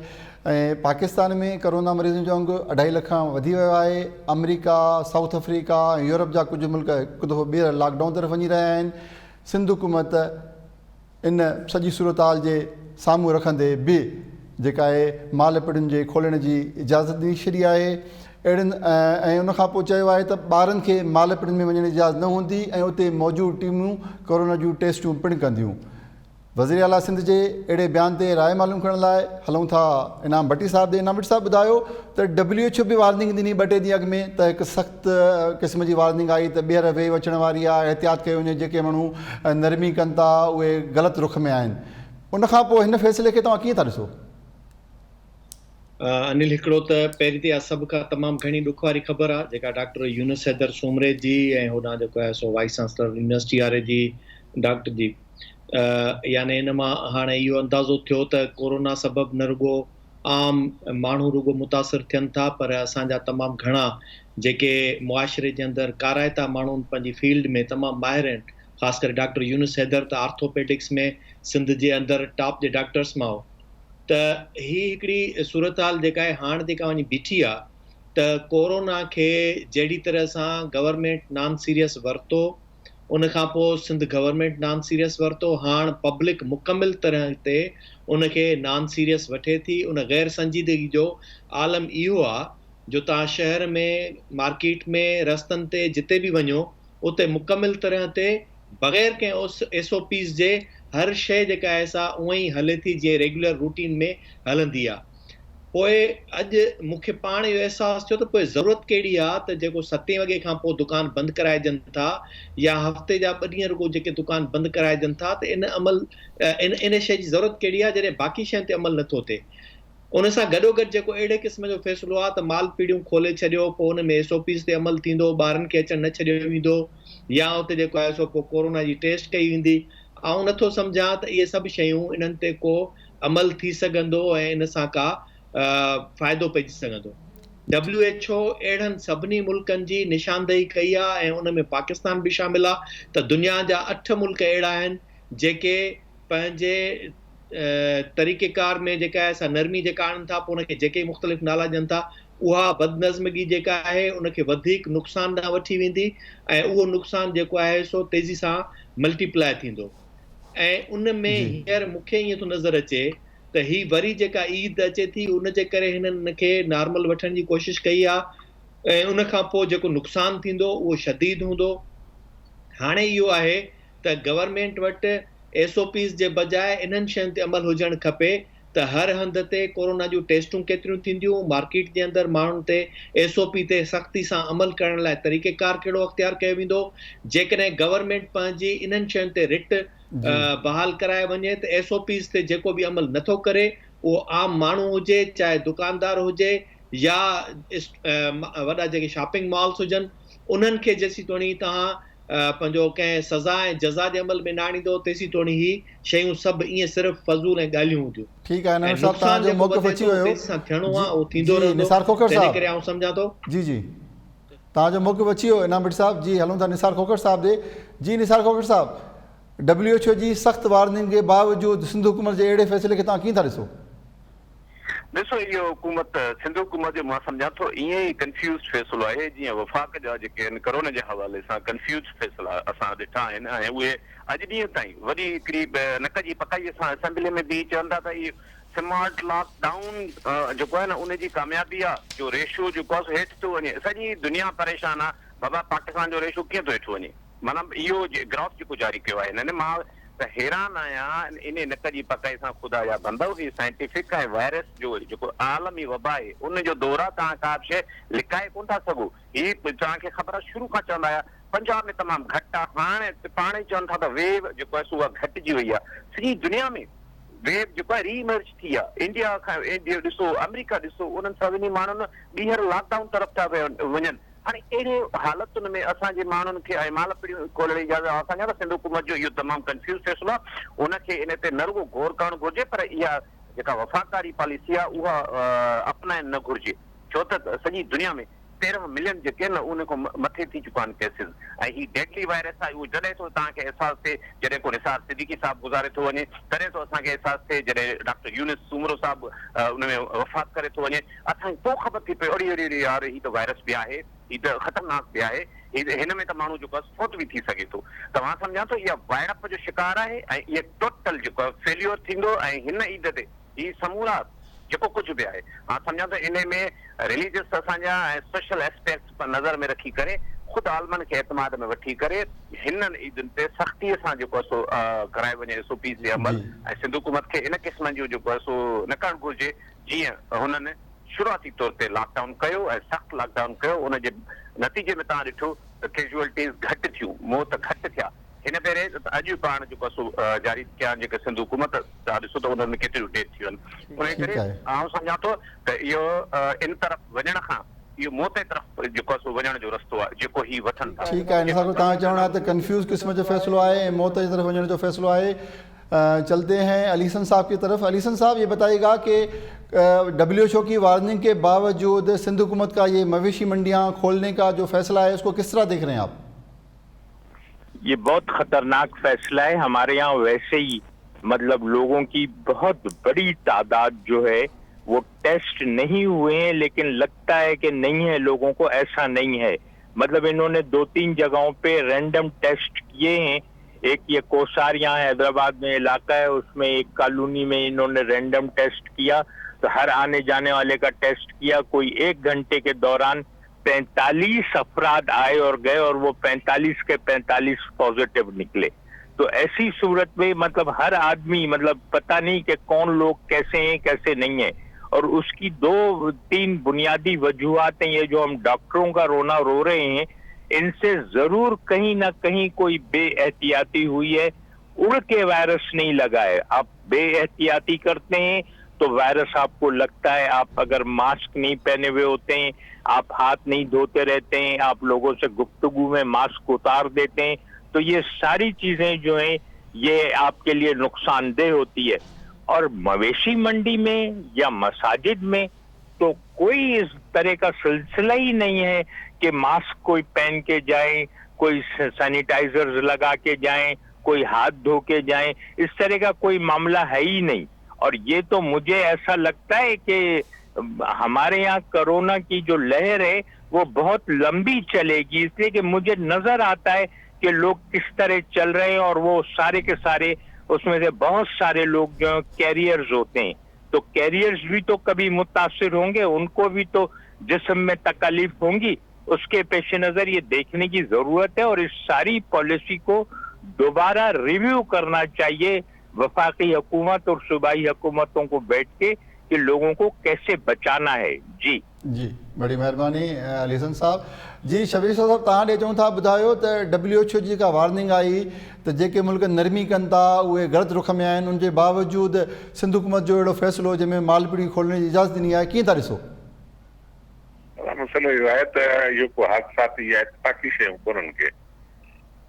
۽ پاڪستان ۾ ڪورونا مريضن جو انگ اڍائي لک کان وڌي ويو آهي، آمريڪا، سائوٿ آفريڪا ۽ يورپ جا ڪجهه ملڪ هڪ دفعو ٻيهر لاڪ ڊائون طرف وڃي رهيا آهن، سنڌ حڪومت ان سڄي صورتحال جي سامهون رکندي به جيڪا آهي مال پڙين جي کولڻ جي اجازت ڏئي ڇڏي آهي اهڙين ۽ ان کان پوء چيو آهي ته ٻارن کي مال پڙين ۾ وڃڻ جي اجازت نه هوندي ۽ اتي موجود ٽيمون ڪورونا جون ٽيسٽون پڻ ڪنديون. وزيراعليٰ سنڌ جي اهڙي بيان تي راء معلوم ڪرڻ لاء هلون ٿا انعام ڀٽي صاحب ڏي انعام ڀٽي صاحب ٻڌايو ته ڊبليو ايڇ او به وارننگ ڏني ٻه ٽي ڏينهن اڳ ۾ ته هڪ سخت قسم جي وارننگ آئي ته ٻيهر ويو اچڻ واري آهي احتياط ڪيو وڃي جيڪي ماڻهو نرمي ڪن ٿا اهي غلط رخ ۾ آهن ان کان پوء هن فيصلي کي توهان ڪيئن ٿا ڏسو؟ انيل هڪڙو ته پهرين ته اها سڀ کان تمام گهڻي ڏک واري خبر آهي جيڪا ڊاڪٽر يونس حيدر سومري جي ۽ هوڏانهن جيڪو آهي سو وائيس چانسلر يونيورسٽي واري جي ڊاڪٽر جي يعني ان مان هاڻي اهو اندازو ٿيو ته ڪورونا سبب نه رڳو عام ماڻهو رڳو متاثر ٿين ٿا پر اسان جا تمام گهڻا جيڪي معاشري جي اندر ڪارائتا ماڻهو پنهنجي فيلڊ ۾ تمام ماهر آهن خاص ڪري ڊاڪٽر يونس حيدر ته آرٿوپيڊڪس ۾ سنڌ جي اندر ٽاپ جي ڊاڪٽرس مان هو ته هي هڪڙي صورتحال جيڪا آهي هاڻ جيڪا وڃي بيٺي آ ته ڪورونا کي جهڙي طرح سان گورنمينٽ نان سيريس ورتو ان کان پوء سنڌ گورنمينٽ نان سيريس ورتو هاڻ پبلڪ مڪمل طرح تي ان کي نان سيريس وٺي ٿي ان غير سنجيدگي جو عالم اهو آ جو توهان شهر ۾ مارڪيٽ ۾ رستن تي جتي به وڃو اتي مڪمل طرح تي بغير ڪنهن ايس او پيز جي هر شيء جيڪا آهي سا اونئن ئي هلي ٿي جيئن ريگيولر روٽين ۾ هلندي آ. پوء اڄ مون کي پاڻ اهو احساس ٿيو ته پوء ضرورت ڪهڙي آ ته جيڪو ستين وڳي کان پوء دڪان بند ڪرائجن ٿا يا هفتي جا ٻه ڏينهن رڳو جيڪي دڪان بند ڪرائجن ٿا ته ان عمل ان ان شيء جي ضرورت ڪهڙي آ جڏهن باقي شين تي عمل نٿو ٿئي. ان سان گڏوگڏ جيڪو اهڙي قسم جو فيصلو آهي ته مال پيڙهيون کولي ڇڏيو پوء ان ۾ ايس او پيز تي عمل ٿيندو ٻارن کي اچڻ نه ڇڏيو ويندو يا اتي جيڪو آهي سو پوء ڪورونا جي ٽيسٽ ڪئي ويندي آئون نٿو سمجهان ته اهي سڀ شيون انهن تي ڪو عمل ٿي سگهندو ۽ ان سان ڪا فائدو پئجي سگهندو. ڊبليو ايڇ او اهڙن سڀني ملڪن جي نشاندهي ڪئي آهي ۽ ان ۾ پاڪستان به شامل آهي ته دنيا جا اٺ ملڪ اهڙا آهن جيڪي پنهنجي طريقيڪار ۾ جيڪا آهي سا نرمي جيڪا آڻن ٿا پوء ان کي جيڪي مختلف نالا ڏين ٿا اها بدنظمگي جيڪا آهي ان کي وڌيڪ نقصان ڏانهن وٺي ويندي ۽ اهو نقصان جيڪو آهي سو تيزي سان ملٽيپلائي ٿيندو ۽ ان ۾ هينئر مون کي ائين ٿو نظر اچي ته هي وري جيڪا عيد اچي ٿي ان جي ڪري هنن ان کي نارمل وٺڻ جي ڪوشش ڪئي آهي ۽ ان کان پوء جيڪو نقصان ٿيندو اهو شديد هوندو هاڻي اهو آهي ته گورنمينٽ وٽ ايس او پيز جي بجاء انهن شين تي عمل هجڻ کپي ته هر هنڌ تي ڪورونا جون ٽيسٽون ڪيتريون ٿينديون، مارڪيٽ جي اندر ماڻهن تي ايس او پي تي سختي سان عمل ڪرڻ لاء طريقيڪار ڪهڙو اختيار ڪيو ويندو، جيڪڏهن گورنمينٽ پنهنجي انهن شين تي رٽ بحال ڪرائي وڃي ته ايس او پيز تي جيڪو به عمل نٿو ڪري اهو عام ماڻهو هجي چاهي دڪاندار هجي يا وڏا جيڪي شاپنگ مالز هجن انهن کي جيسيتوڻي توهان پنهنجو ڪنهن سزا ۽ جزا جي عمل ۾ نه آڻيندو تيسين توڻي هي شيون سڀ ائين صرف فضول ۽ ڳالهيون هونديون ٺيڪ آهي ۽ نويد صاحب نقصان توهان جو جيڪو موقف وڌي اچي ٿو ويو تيزي سان ٿيڻو جي آهي اهو ٿيندو جي رهندو نثار کوکر تنهن صاحب ڪري آئون سمجهان ٿو جي جي توهان جو موقف اچي ويو انعام ڀٽي صاحب جي هلون ٿا نثار کوکر صاحب ڏي جي نثار کوکر صاحب ڊبليو ايڇ او جي سخت وارننگ جي باوجود سنڌ حڪومت جي اهڙي فيصلي کي توهان ڪيئن ٿا ڏسو؟ ڏسو اهو حڪومت سنڌ حڪومت جو مان سمجهان ٿو ائين ئي ڪنفيوزڊ فيصلو آهي جيئن وفاق جا جيڪي آهن ڪرونا جي حوالي سان ڪنفيوزڊ فيصلا اسان ڏٺا آهن ۽ اهي اڄ ڏينهن تائين وڏي هڪڙي نڪ جي پڪائي سان اسيمبلي ۾ بيهي چون ٿا ته اهو سمارٽ لاڪ ڊائون جيڪو آهي نه ان جي ڪاميابي آهي جو ريشو جيڪو آهي سو هيٺ ٿو وڃي سڄي دنيا پريشان آهي بابا پاڪستان جو ريشو ڪيئن ٿو هيٺ وڃي. معنيٰ اهو گراف جيڪو جاري ڪيو آهي هنن مان ته حيران آهيان انهي نڪ جي پڪائي سان خدا جا بندؤ هي سائنٽيفڪ ۽ وائرس جو جيڪو عالمي وبا آهي ان جو دور آهي توهان ڪا به شيء لڪائي ڪونه ٿا سگهو هي توهان کي خبر آهي شروع کان چوندا آيا پنجاب ۾ تمام گهٽ آهي هاڻ پاڻ ئي چون ٿا ته ويو جيڪو آهي سو اها گهٽجي وئي آهي سڄي دنيا ۾ ويو جيڪو آهي ري ايمرج ٿي آهي انڊيا کان ڏسو آمريڪا ڏسو انهن سڀني ماڻهن ٻيهر لاڪ ڊائون طرف ٿا وڃن. هاڻي اهڙي حالتن ۾ اسان جي ماڻهن کي ۽ مال پڙيون کولڻ جي اجازت اسان جا ته سنڌ حڪومت جو اهو تمام ڪنفيوز فيصلو آهي ان کي ان تي نه رڳو غور ڪرڻ گهرجي پر اها جيڪا وفاق واري پاليسي آهي اها اپنائڻ نه گهرجي ڇو ته سڄي دنيا ۾ 13 ملين جيڪي آهن نه ان کان مٿي ٿي چڪا آهن ڪيسز ۽ هي ڊيڊلي وائرس آهي اهو جڏهن ٿو توهان کي احساس ٿئي جڏهن ڪو نثار صديقي صاحب گذاري ٿو وڃي تڏهن ٿو اسان کي احساس ٿئي جڏهن ڊاڪٽر يونس سومرو صاحب ان ۾ وفات ڪري ٿو وڃي اسان کي پوء خبر ٿي پئي اڙي اڙي اڙي يار هي ته وائرس به آهي هي ته خطرناڪ به آهي هي ته هن ۾ ته ماڻهو جيڪو آهي فوت به ٿي سگهي ٿو ته مان سمجهان ٿو اها وائڙپ جو شڪار آهي ۽ اهي ٽوٽل جيڪو آهي فيليور ٿيندو ۽ هن عيد تي هي سمورا جيڪو ڪجهه به آهي مان سمجهان ٿو انهي ۾ رليجس اسان جا ۽ سوشل اسپيڪٽس نظر ۾ رکي ڪري خود عالمن کي اعتماد ۾ وٺي ڪري هنن عيدن تي سختي سان جيڪو آهي سو ڪرايو وڃي ايس او پيز تي عمل ۽ سنڌ حڪومت کي ان قسم جون جيڪو آهي سو نه ڪرڻ گهرجي جيئن هنن شروعاتي طور تي لاڪ ڊائون ڪيو ۽ سخت لاڪ ڊائون ڪيو ان جي نتيجي ۾ توهان ڏٺو ته ڪيجوئلٽيز گهٽ ٿيون، موت گهٽ ٿيا. هن ڀيري ته اڄ به پاڻ جيڪو آهي سو جاري ڪيا آهن جيڪي سنڌ حڪومت توهان ڏسو ته انهن ۾ ڪيتريون ڊيٿ ٿيون آهن. انهي ڪري آئون سمجهان ٿو ته اهو ان طرف وڃڻ کان اهو موت جي طرف جيڪو آهي سو وڃڻ جو رستو آهي جيڪو هي وٺن ٿا. ٺيڪ آهي نثار توهان جو چوڻ آهي ته ڪنفيوز قسم جو فيصلو آهي ۽ موت جي طرف وڃڻ جو فيصلو آهي. چلتي هين علي حسن صاحب ڪي طرف علي حسن صاحب يي بتائي گا ڪي ڊبليو ايڇ او ڪي وارننگ ڪي باوجود سنڌ حڪومت ڪا يي مويشي منڊيان کولني ڪا جو فيصله هي اس ڪو ڪس طرح ديک رهي هين آپ. يي بهت خطرناڪ فيصله هي هماري يهان ويسي هي مطلب لوگون ڪي بهت بڙي تعداد جو هي وو ٽيسٽ نهين هوئي هين ليڪن لگتا هي ڪي نهين هي لوگون ڪو ايسا نهين هي مطلب انهون ني دو تين جگهون پي رينڊم ٽيسٽ ڪيئي هين एक ये कोसार यहाँ हैदराबाद में इलाका है उसमें एक कॉलोनी में इन्होंने रैंडम टेस्ट किया तो हर आने जाने वाले का टेस्ट किया कोई एक घंटे के दौरान 45 अफराद आए और गए और वो 45 के 45 पॉजिटिव निकले तो ऐसी सूरत में मतलब हर आदमी मतलब पता नहीं कि कौन लोग कैसे हैं कैसे नहीं हैं और उसकी दो तीन बुनियादी वजूहत हैं ये जो हम डॉक्टरों का रोना रो रहे हैं इनसे जरूर कहीं ना कहीं कोई बेएहतियाती हुई है उड़ के वायरस नहीं लगा है आप बेएहतियाती करते हैं तो वायरस आपको लगता है। आप अगर मास्क नहीं पहने हुए होते हैं, आप हाथ नहीं धोते रहते हैं, आप लोगों से गुफ्तगू में मास्क उतार देते हैं, तो ये सारी चीजें जो हैं ये आपके लिए नुकसानदेह होती है। और मवेशी मंडी में या मसाजिद में तो कोई इस तरह का सिलसिला ही नहीं है कि मास्क कोई पहन के जाए, कोई सैनिटाइजर्स लगा के जाएं, कोई हाथ धो के जाएं, इस तरह का कोई मामला है ही नहीं। और ये तो मुझे ऐसा लगता है कि हमारे यहाँ कोरोना की जो लहर है वो बहुत लंबी चलेगी, इसलिए कि मुझे नजर आता है कि लोग किस तरह चल रहे हैं और वो सारे के सारे उसमें से बहुत सारे लोग जो कैरियर्स होते हैं, तो कैरियर्स भी तो कभी मुतासिर होंगे, उनको भी तो जिस्म में तकलीफ होंगी। उसके पेश नजर ये देखने की जरूरत है और इस सारी पॉलिसी को दोबारा रिव्यू करना चाहिए वफाकी हुकूमत और सूबाई हुकूमतों को बैठ के कि लोगों को कैसे बचाना है। जी जी, बड़ी मेहरबानी अली हसन साहब। जी शबीर साहब, तव्हां ॾे अचूं था, ॿुधायो त डब्ल्यू एच ओ जी जेका वार्निंग आई त जेके मुल्क नरमी कनि था उहे ग़लति रुख में आहिनि, उनजे बावजूद सिंध हुकूमत जो अहिड़ो फ़ैसिलो जंहिंमें मालपीड़ी खोलण जी इजाज़त ॾिनी आहे, कीअं था ॾिसो? मसइलो इहो आहे त इहो को हादसाती या इतफ़ाक़ी शयूं कोन्हनि के।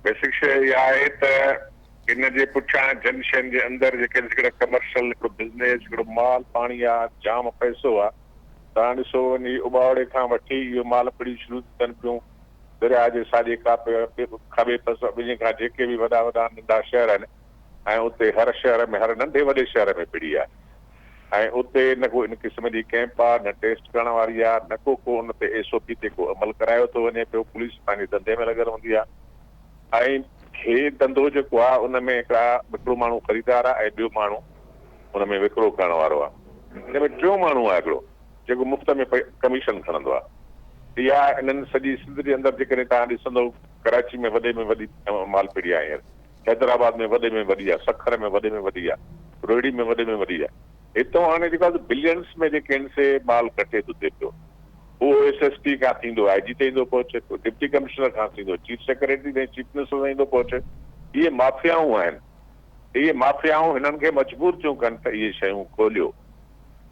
बेसिक शइ इहा आहे त इन जे पुठियां जन शयुनि जे अंदरि जेके हिकिड़ा कमर्शियल, हिकिड़ो बिज़नेस, हिकिड़ो माल पाणी आहे, जाम पैसो आहे। तव्हां ॾिसो वञी उबावड़े खां वठी इहो माल पिड़ी शुरू थी थियनि पियूं, दरिया जे साॼे खाॿे पासे ॿिन्ही खां जेके बि वॾा वॾा नंढा शहर आहिनि ऐं उते हर शहर में, हर नंढे वॾे शहर में पिड़ी आहे ऐं उते न को इन क़िस्म जी कैंप आहे, न टेस्ट करण वारी आहे, न को को उन ते एस ओ पी ते को अमल करायो थो वञे पियो। पुलिस पंहिंजे धंधे में लॻल हूंदी आहे ऐं हे धंधो जेको आहे उन में हिकिड़ो माण्हू ख़रीदार आहे ऐं ॿियो माण्हू उन में विकिरो करण वारो आहे। हिन में टियों माण्हू आहे हिकिड़ो जेको मुफ़्त में कमीशन खणंदो आहे। इहा इन्हनि सॼी सिंध जे अंदरि जेकॾहिं तव्हां ॾिसंदव, कराची में वॾे में वॾी माल पिड़ी आहे हींअर, हैदराबाद में वॾे में वॾी आहे, सखर में वॾे में वॾी आहे, रोहिड़ी में वॾे में वॾी आहे। हितां हाणे जेको आहे बिलियंस में जेके आहिनि से माल कठे थो थिए पियो। उहो एस एस पी खां थींदो, आई जी ताईं थो पहुचे पियो, डिप्टी कमिश्नर खां थींदो, चीफ सेक्रेटरी ताईं, चीफ मिनिस्टर ताईं थो पहुचे। इहे माफियाऊं आहिनि, इहे माफियाऊं हिननि खे मजबूर थियूं कनि त इहे शयूं खोलियो।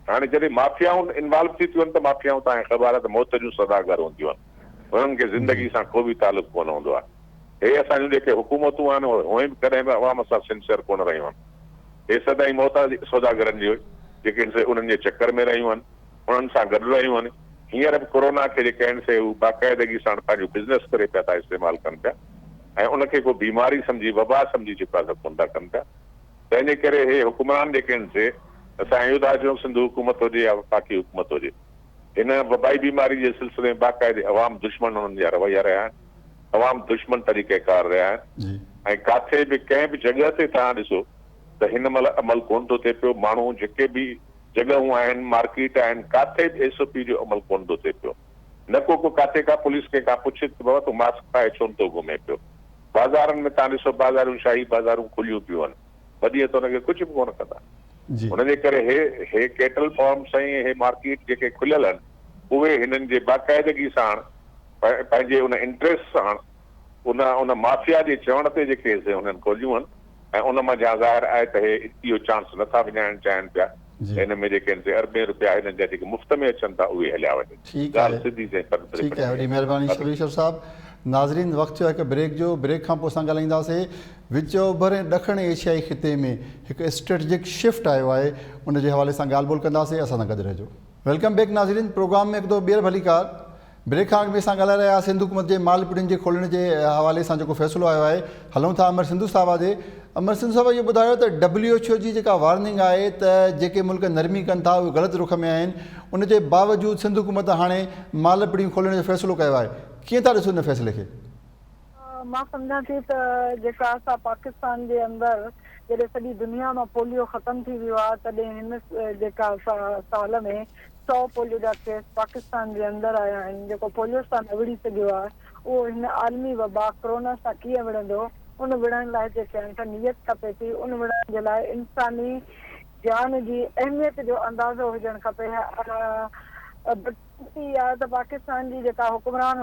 हाणे जॾहिं माफियाऊं इन्वॉल्व थी थियूं आहिनि त माफियाऊं तव्हांखे ख़बर आहे त मौत जूं सदागर हूंदियूं आहिनि, हुननि खे ज़िंदगी सां को बि तालुक़ कोन हूंदो आहे। हे असांजूं जेके हुकूमतूं आहिनि उहे हूअं बि कॾहिं बि अवाम सां सिंसियर कोन रहियूं आहिनि। हे सदाईं मौत सौदागरनि जो जेके आहिनि से उन्हनि जे चक्कर में रहियूं आहिनि, उन्हनि सां गॾु रहियूं आहिनि। हींअर बि कोरोना खे जेके आहिनि से हू बाक़ाइदगी सां पंहिंजो बिज़नेस करे पिया था इस्तेमालु कनि पिया ऐं उनखे को बीमारी सम्झी, वबा सम्झी जेको आहे कोन था कनि पिया। तंहिंजे करे हे हुकुमरान जेके आहिनि से असां इहो था चऊं सिंधु हुकूमत हुजे या वफ़ाक़ी हुकूमत हुजे, हिन वबाई बीमारी जे सिलसिले में बाक़ाइदे अवाम दुश्मन हुननि जा रवैया रहिया आहिनि, अवाम दुश्मन तरीक़ेकार रहिया आहिनि ऐं किथे बि कंहिं बि जॻह ते तव्हां ॾिसो त हिन महिल अमल कोन थो थिए पियो। माण्हू जेके बि जॻहूं आहिनि, मार्केट आहिनि, किथे बि एस ओ पी जो अमल कोन थो थिए पियो। न को को किथे का पुलिस कंहिं खां पुछे त बाबा तूं मास्क पाए छो नथो घुमे पियो। बाज़ारनि में तव्हां ॾिसो बाज़ारूं, शाही बाज़ारूं खुलियूं पियूं आहिनि, ॿ ॾींहं त हुनखे कुझु बि कोन कंदा। हुनजे करे हे हे कैटल फार्म्स ऐं हे मार्केट जेके खुलियल आहिनि उहे हिननि जे बाक़ाइदगी सां पंहिंजे उन इंट्रस्ट सां उन उन माफिया जे चवण ते जेके हुननि खोलियूं आहिनि ऐं उन मां ज़ाहिर आहे त हे इहो चांस नथा विञाइणु चाहिनि पिया। हिन में जेके आहिनि अरबे रुपया हिननि जा जेके मुफ़्त में अचनि था उहे हलिया वञनि। ॻाल्हि सिधी ठीकु आहे, वॾी महिरबानी शबीर साहब। नाज़रीन, वक़्तु थियो हिकु ब्रेक जो, ब्रेक खां पोइ असां ॻाल्हाईंदासीं विच ओभर ऐं ॾखण एशियाई ख़िते में हिकु स्ट्रेटजिक शिफ्ट आयो आहे, उन जे हवाले सां ॻाल्हि ॿोल कंदासीं, असां सां गॾु रहिजो। Welcome back नाज़रीन, प्रोग्राम में हिकु दफ़ो ॿीहर भलीकार। ब्रेक खां अॻु में असां ॻाल्हाए रहिया सिंध हुकूमत जे माल पिड़ियुनि जे खोलण जे हवाले सां जेको फ़ैसिलो आयो आहे। हलूं था अमर सिंधु साहब जे। अमर सिंधु साहब इहो ॿुधायो त डब्ल्यू एच ओ जी जेका वार्निंग आहे त जेके मुल्क नरमी कनि था उहे ग़लति रुख में आहिनि, उन जे बावजूद सिंध हुकूमत हाणे माल पिड़ियूं खोलण जो फ़ैसिलो कयो आहे, कीअं था ॾिसो इन फ़ैसिले खे? मां सम्झां थी त जेका असां पाकिस्तान जे अंदरि जॾहिं सॼी दुनिया मां पोलियो ख़तमु थी वियो आहे तॾहिं हिन जेका साल में 100 पोलियो जा केस पाकिस्तान जे अंदरि आया आहिनि। जेको पोलियो सां न विढ़ी सघियो आहे उहो हिन आलमी वबा कोरोना सां कीअं विढ़ंदो? उन विढ़ण लाइ जेके आहिनि सा नीयत खपे थी, उन विढ़ण जे लाइ इंसानी जान जी अहमियत जो अंदाज़ो हुजणु खपे। बदकिस्मती आहे त पाकिस्तान जी जेका हुकुमरान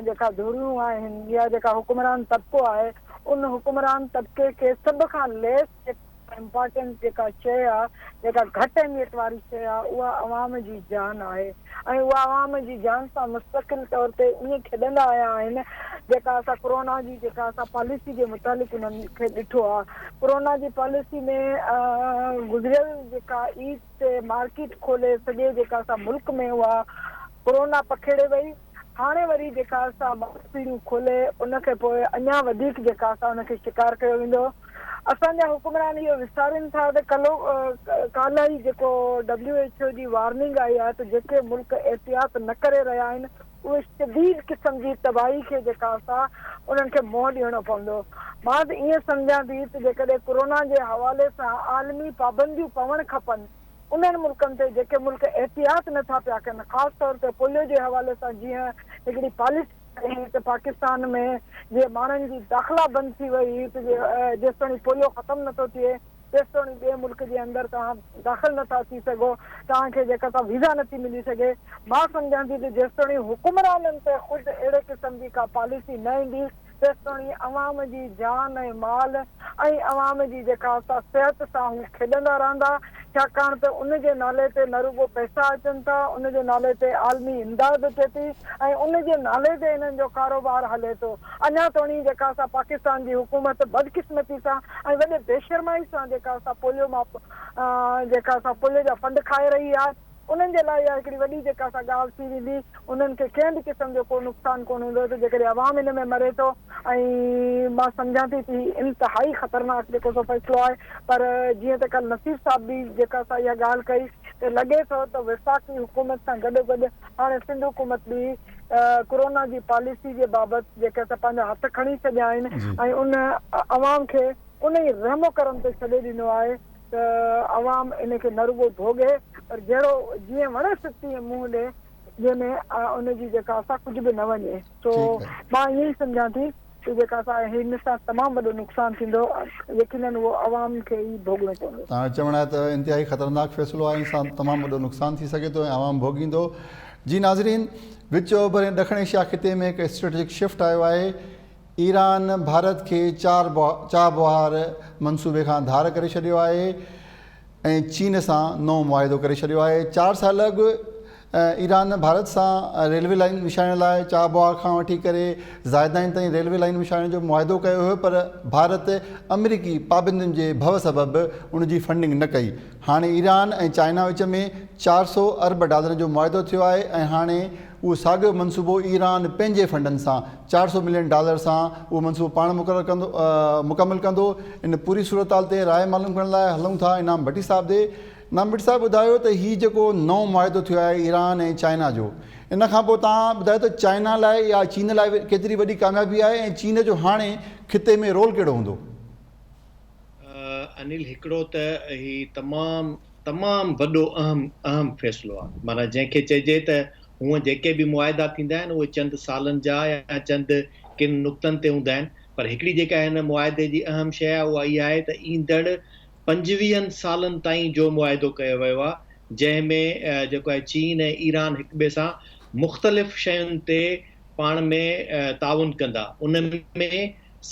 जेका धुरियूं आहिनि या जेका हुकुमरान तबिको आहे, उन हुकुमरान तबिके खे सभ खां लेस کان امپارٽنٽ جيڪا شيء آ، جيڪا گهٽ اهميت واري شيء آ، اها عوام جي جان آهي ۽ اها عوام جي جان سان مستقل طور تي ائين کيڏندا آيا آهن، جيڪا اسان ڪورونا جي جيڪا اسان پاليسي جي متعلق انهن کي ڏٺو آ. ڪورونا جي پاليسي ۾ گذريل جيڪا عيد تي مارڪيٽ کولي سڄي جيڪا سا ملڪ ۾ اها ڪورونا پکيڙي وئي هاڻي وري جيڪا سا مارڪيٽون کولي ان کي پوء اڃا وڌيڪ جيڪا سا ان کي شڪار ڪيو ويندو اسان جا حڪمران اهو وسارين ٿا ته ڪلو ڪالهه ئي جيڪو ڊبليو ايڇ او جي وارننگ آئي آهي ته جيڪي ملڪ احتياط نه ڪري رهيا آهن اهي شديد قسم جي تباهي کي جيڪا سا انهن کي منهن ڏيڻو پوندو. مان ته ائين سمجهان ٿي ته جيڪڏهن ڪورونا جي حوالي سان عالمي پابنديون پوڻ کپن انهن ملڪن تي جيڪي ملڪ احتياط نه ٿا پيا ڪن خاص طور تي پوليو جي حوالي سان جيئن هڪڙي پاليسي آئي هئي ته پاڪستان ۾ جيئن ماڻهن جي داخلا بند ٿي وئي هئي ته جيستوڻي پوليو ختم نه ٿو ٿئي جيستوڻي ٻئي ملڪ جي اندر توهان داخل نه ٿا ٿي سگهو، توهان کي جيڪا سا ويزا نه ٿي ملي سگهي. مان سمجهان ٿي ته جيستوڻي حڪمرانن تي خود اهڙي قسم جي ڪا پاليسي نه ايندي، تيستوڻي عوام جي جان ۽ مال ۽ عوام جي جيڪا سا صحت سان هو کيڏندا رهندا، ڇاڪاڻ ته ان جي نالي تي نه رڳو پئسا اچن ٿا، ان جي نالي تي عالمي امداد اچي ٿي ۽ ان جي نالي تي انهن جو ڪاروبار هلي ٿو. اڃا توڻي جيڪا سا پاڪستان جي حڪومت بدقسمتي سان ۽ وڏي بيشرمائي سان جيڪا سا پوليو مان جيڪا سا پوليو جا فنڊ کائي رهي آهي انهن جي لاء اها هڪڙي وڏي جيڪا سا ڳالهه ٿي ويندي انهن کي ڪنهن به قسم جو ڪو نقصان ڪونه هوندو ته جيڪڏهن عوام ان ۾ مري ٿو ۽ مان سمجهان ٿي ته هي انتهائي خطرناڪ جيڪو سو فيصلو آهي پر جيئن ته ڪلهه نصير صاحب به جيڪا سا اها ڳالهه ڪئي ته لڳي ٿو ته وفاقي حڪومت سان گڏوگڏ هاڻي سنڌ حڪومت به ڪورونا جي پاليسي جي بابت جيڪي اسان پنهنجا هٿ کڻي ڇڏيا آهن ۽ ان عوام کي ان ئي رحم و ڪرم تي ڇڏي ڏنو آهي ته عوام ان کي نه رڳو ڀوڳي پر جهڙو جيئن وڻيس تيئن منهن ڏي جنهن ۾ ان جي جيڪا سا ڪجهه به نه وڃي سو مان ائين ئي سمجهان ٿي ته جيڪا سا هن سان تمام وڏو نقصان ٿيندو يقينن اهو عوام کي ئي ڀوڳڻو پوندو. توهان جو چوڻ آهي ته انتهائي خطرناڪ فيصلو آهي ان سان تمام وڏو نقصان ٿي سگهي ٿو ۽ عوام ڀوڳيندو. جي ناظرين وچ اوڀر ۽ ڏکڻ ايشيا خطي ۾ هڪ اسٽريٽجڪ شفٽ آيو آهي ايران ڀارت کي چار چابهار منصوبي کان ڌار ڪري ڇڏيو آهي ۽ چين سان نئون معاهدو ڪري ڇڏيو آهي چار سال اڳ ايران ڀارت سان ريلوي لائين وڇائڻ لاء چابهار کان وٺي ڪري زاهدائين تائين ريلوي لائين وڇائڻ جو معاهدو ڪيو هيو پر ڀارت آمريڪي پابندين جي ڀؤ سبب ان جي فنڊنگ نه ڪئي هاڻي ايران ۽ چائنا وچ ۾ 400 ارب ڊالرن جو معاهدو ٿيو آهي ۽ هاڻي اهو ساڳيو منصوبو ايران پنهنجي فنڊن سان 400 ملين ڊالر سان اهو منصوبو پاڻ مقرر ڪندو مڪمل ڪندو. ان پوري صورتحال تي راء معلوم ڪرڻ لاء هلون ٿا انعام ڀٽي صاحب ڏي. انعام ڀٽي صاحب ٻڌايو ته هي جيڪو نئون معاهدو ٿيو آهي ايران ۽ چائنا جو ان کان پوء توهان ٻڌايو ته چائنا لاء يا چين لاء ڪيتري وڏي ڪاميابي آهي ۽ چين جو هاڻي خطي ۾ رول ڪهڙو هوندو؟ انيل هڪڙو ته هي تمام تمام وڏو اهم اهم فيصلو آهي معنيٰ جنهن کي چئجي ته هونء جيڪي به معاهدا ٿيندا آهن اهي چند سالن جا يا چند ڪن نقطن تي هوندا آهن پر هڪڙي جيڪا هن معاهدي جي اهم شيء آهي اها اها آهي ته ايندڙ پنجويهن سالن تائين جو معاهدو ڪيو ويو آهي جنهن ۾ جيڪو آهي چين ۽ ايران هڪ ٻئي سان مختلف شين تي پاڻ ۾ تعاون ڪندا ان ۾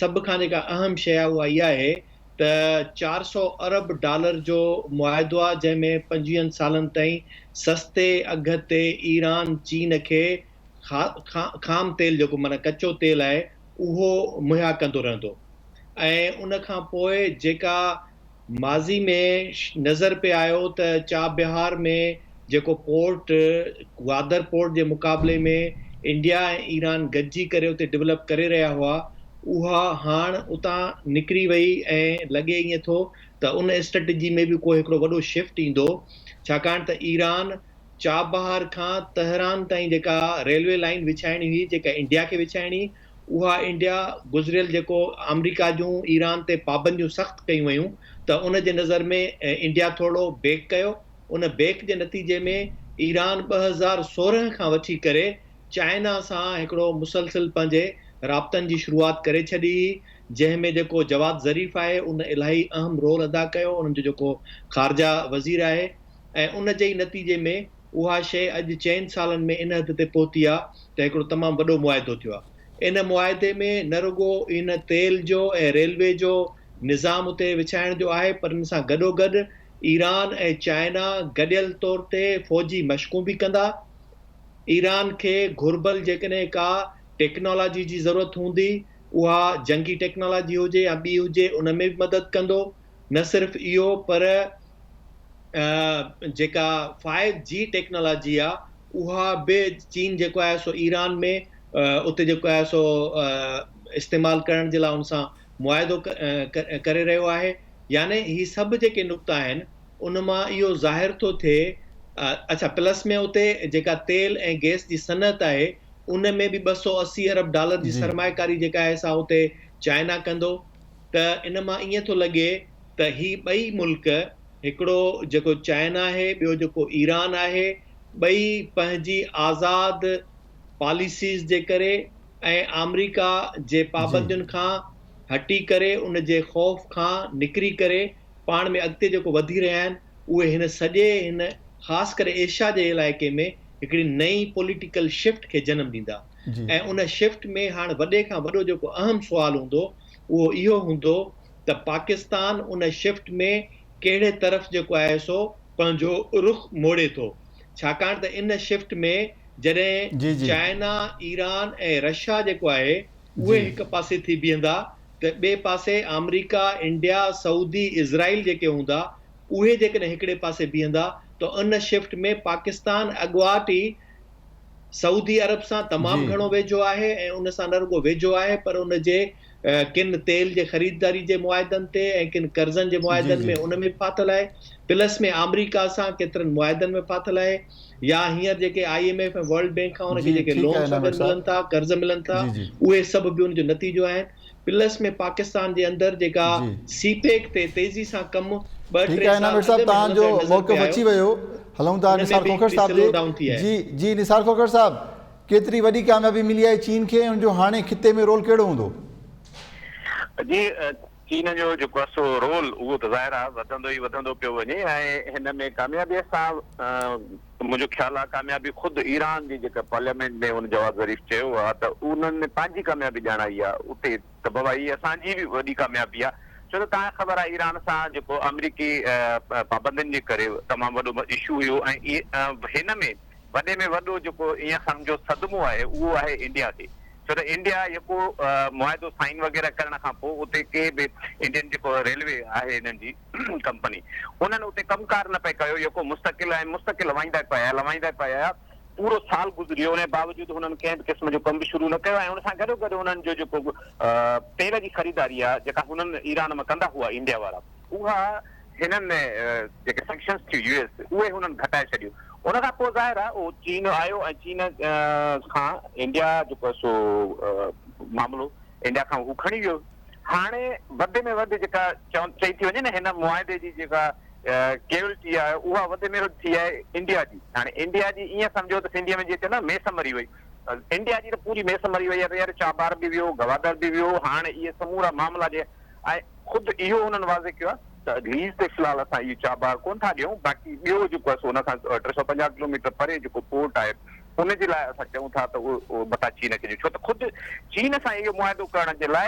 سڀ کان جيڪا اهم شيء آهي اها اها آهي ته 400 ارب ڊالر جو معاهدو آهي جنهن ۾ پنجويهن سالن تائين سستي اگهه تي ايران چين کي خام تيل جيڪو معنيٰ ڪچو تيل آهي اهو مهيا ڪندو رهندو ۽ ان کان پوء جيڪا ماضي ۾ نظر پئي آيو ته چابهار ۾ جيڪو پورٽ گوادر پورٽ جي مقابلي ۾ انڊيا ۽ ايران گڏجي ڪري اتي ڊولپ ڪري رهيا هئا اها هاڻ اتان نڪري وئي ۽ لڳي ائين ٿو ته ان اسٽريٽجي ۾ به ڪو هڪڙو وڏو شفٽ ايندو ڇاڪاڻ ته ايران چابهار کان تهران تائين جيڪا ريلوي لائين وڇائڻي هئي جيڪا انڊيا کي وڇائڻي اها انڊيا گذريل جيڪو آمريڪا جون ايران تي پابنديون سخت ڪيون ويون ته ان جي نظر ۾ انڊيا ٿورڙو بيڪ ڪيو ان بيڪ جي نتيجي ۾ ايران 2016 کان وٺي ڪري چائنا سان هڪڙو مسلسل پنهنجي رابطن جي شروعات ڪري ڇڏي هئي جنهن ۾ جيڪو جواد ظريف آهي ان الاهي اهم رول ادا ڪيو انهن جو جيڪو خارجه وزير آهي ۽ ان جي ئي نتيجي ۾ اها شيء اڄ چئن سالن ۾ ان حد تي پهتي آ ته هڪڙو تمام وڏو معاهدو ٿيو آ. ان معاهدي ۾ نه رڳو ان تيل جو ۽ ريلوي جو نظام اتي وڇائڻ جو آهي پر ان سان گڏوگڏ ايران ۽ چائنا گڏيل طور تي فوجي مشقون به ڪندا. ايران کي گهربل جيڪڏهن ڪا ٽيڪنالاجي جي ضرورت هوندي اها جنگي ٽيڪنالاجي هجي يا ٻي هجي ان ۾ به مدد ڪندو. نه صرف اهو پر جيڪا فائيو جي ٽيڪنالاجي آ اها به چين جيڪو آهي سو ايران ۾ اتي جيڪو آهي سو استعمال ڪرڻ جي لاء ان سان معاهدو ڪري رهيو آهي يعني هي سڀ جيڪي نقطا آهن ان مان اهو ظاهر ٿو ٿئي اڇا پلس ۾ اتي جيڪا تيل ۽ گئس جي صنعت آهي ان ۾ به 280 ارب ڊالر جي سرمائيڪاري جيڪا آهي سا اتي چائنا ڪندو ته ان مان ائين ٿو لڳي ته هي ٻئي ملڪ هڪڙو جيڪو چائنا آهي ٻيو جيڪو ايران آهي ٻئي پنهنجي آزاد پاليسيز جي ڪري ۽ آمريڪا جي پابندين کان هٽي ڪري ان جي خوف کان نڪري ڪري پاڻ ۾ اڳتي جيڪو وڌي رهيا آهن اهي هن سڄي هن خاص ڪري ايشيا جي علائقي ۾ هڪڙي نئين پوليٽيڪل شفٽ کي جنم ڏيندا ۽ ان شفٽ ۾ هاڻ وڏي کان وڏو جيڪو اهم سوال هوندو اهو اهو هوندو ته پاڪستان ان شفٽ ۾ ڪهڙي طرف جيڪو آهي سو پنهنجو رخ موڙي ٿو ڇاڪاڻ ته ان شفٽ ۾ جڏهن چائنا، ايران ۽ رشيا جيڪو آهي اهي هڪ پاسي ٿي بيهندا ته ٻئي پاسي آمريڪا، انڊيا، سعودي، اسرائيل جيڪي هوندا اهي جيڪڏهن هڪڙي پاسي بيهندا ته ان شفٽ ۾ پاڪستان اڳواٽ ئي سعودي عرب سان تمام گهڻو ويجهو آهي ۽ ان سان نه رڳو ويجهو آهي پر ان جي ڪن تيل جي خريداري جي معاهدن تي ۽ ڪن قرضن جي معاهدن ۾ ان ۾ به ڦاٿل آهي پلس ۾ آمريڪا سان ڪيترن معاهدن ۾ ڦاٿل آهي يا هينئر جيڪي I M F ۽ world bank کان ان کي جيڪي لونس وغيره ملن ٿا قرض ملن ٿا اهي سڀ به ان جو نتيجو آهن پلس ۾ پاڪستان جي اندر جيڪا سي پيڪ تي تيزي سان ڪم ٻه ٺيڪ ٽي آهي سال انعام اڳ صاحب ۾ توهان جو هلندڙ نظر موقف پئي آيو اچي ويو هلون ٿا ان ۾ نثار به کوکر هڪڙي صاحب سلو ڏي ڊائون ٿي آهي. جي جي نثار کوکر صاحب ڪيتري وڏي ڪاميابي ملي آهي چين کي ۽ ان جو هاڻي خطي ۾ رول ڪهڙو هوندو؟ جي چين جو جيڪو آهي سو رول اهو ته ظاهر آهي وڌندو ئي وڌندو پيو وڃي ۽ هن ۾ ڪاميابي سان منهنجو خيال آهي ڪاميابي خود ايران جي جيڪا پارليامينٽ ۾ ان جواد ظريف چيو آهي ته انهن پنهنجي ڪاميابي ڄاڻائي آهي اتي ته بابا هي اسان جي به وڏي ڪاميابي آهي ڇو ته توهان کي خبر آهي ايران سان جيڪو آمريڪي پابندين جي ڪري تمام وڏو اشو هيو ۽ هن ۾ وڏي ۾ وڏو جيڪو ائين سمجهو صدمو آهي اهو آهي انڊيا کي ڇو ته انڊيا يڪو معاهدو سائن وغيره ڪرڻ کان پوء اتي ڪي به انڊين جيڪو ريلوي آهي انهن جي ڪمپني انهن اتي ڪم ڪار نه پئي ڪيو يڪو مستقل ۽ مستقل لوائيندا پئي آيا لوائيندا پئي آيا پورو سال گذري ويو ان جي باوجود هنن ڪنهن به قسم جو ڪم به شروع نه ڪيو ۽ ان سان گڏو گڏ انهن جو جيڪو تيل جي خريداري آهي جيڪا هنن ايران مان ڪندا هئا انڊيا وارا اها هنن جيڪي سينڪشنز ٿيون يو ايس اهي هنن گهٽائي ڇڏيون ان کان پوء ظاهر آهي اهو چين آيو ۽ چين کان انڊيا جيڪو آهي سو معاملو انڊيا کان هو کڻي ويو هاڻي وڌ ۾ وڌ جيڪا چئي ٿي وڃي نه هن معاهدي جي جيڪا ڪيولٽي آهي اها وڌ ۾ وڌ ٿي آهي انڊيا جي هاڻي انڊيا جي ائين سمجهو ته سنڌيء ۾ جيئن چوندا ميس مري وئي انڊيا جي ته پوري ميس مري وئي آهي ته يار چابار به ويو گوادر به ويو هاڻي اهي سمورا معاملا جي ۽ خود اهو هنن واضح ڪيو آهي ته ليز تي في الحال اسان اهو چابهار ڪونه ٿا ڏيون باقي ٻيو جيڪو آهي سو ان کان 350 ڪلوميٽر پري جيڪو پورٽ آهي ان جي لاء اسان چئون ٿا ته اهو متان چين کي ڏيون ڇو ته خود چين سان اهو معاهدو ڪرڻ جي لاء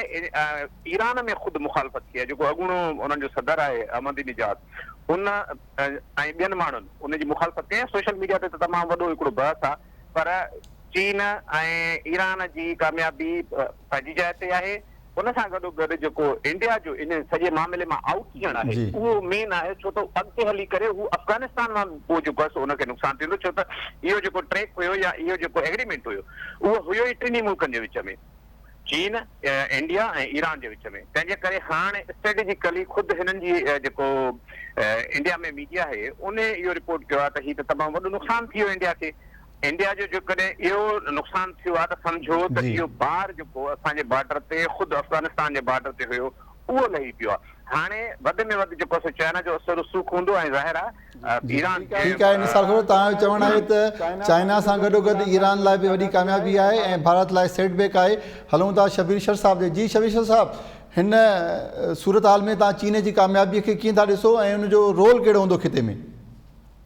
ايران ۾ خود مخالفت ٿي آهي جيڪو اڳوڻو انهن جو صدر آهي احمدي نجاد ان ۽ ٻين ماڻهن ان جي مخالفت ڪئي آهي سوشل ميڊيا تي ته تمام وڏو هڪڙو بحث آهي پر چين ۽ ايران جي ڪاميابي پنهنجي جاء تي آهي ان سان گڏو گڏ جيڪو انڊيا جو ان سڄي معاملي مان آئوٽ ٿيڻ آهي اهو مين آهي ڇو ته اڳتي هلي ڪري هو افغانستان مان پوء جيڪو آهي سو ان کي نقصان ٿيندو ڇو ته اهو جيڪو ٽريڪ هيو يا اهو جيڪو ايگريمينٽ هيو اهو هيو ئي ٽنهي ملڪن جي وچ ۾ چين، انڊيا ۽ ايران جي وچ ۾ تنهن جي ڪري هاڻ اسٽريٽجيڪلي خود هنن جي جيڪو انڊيا ۾ ميڊيا آهي ان اهو رپورٽ ڪيو آهي ته هي ته تمام وڏو نقصان ٿي ويو انڊيا کي انڊيا جو جيڪڏهن اهو نقصان ٿيو آهي ته سمجهو ته اهو بار جيڪو اسان جي بارڊر تي خود افغانستان جي بارڊر تي هيو اهو لهي پيو آهي. هاڻي وڌ ۾ وڌ جيڪو سو چائنا جو اثر رسوخ هوندو ۽ ظاهر آهي ايران جي ٺيڪ آهي نثار کهڙو توهان جو چوڻ آهي ته چائنا سان گڏوگڏ ايران لاء به وڏي ڪاميابي آهي ۽ ڀارت لاء سيٽ بيڪ آهي. هلون ٿا شبير شر صاحب ڏي جي شبير شر صاحب هن صورتحال ۾ توهان چين جي ڪاميابي کي ڪيئن ٿا ڏسو ۽ ان جو رول ڪهڙو هوندو خطي ۾؟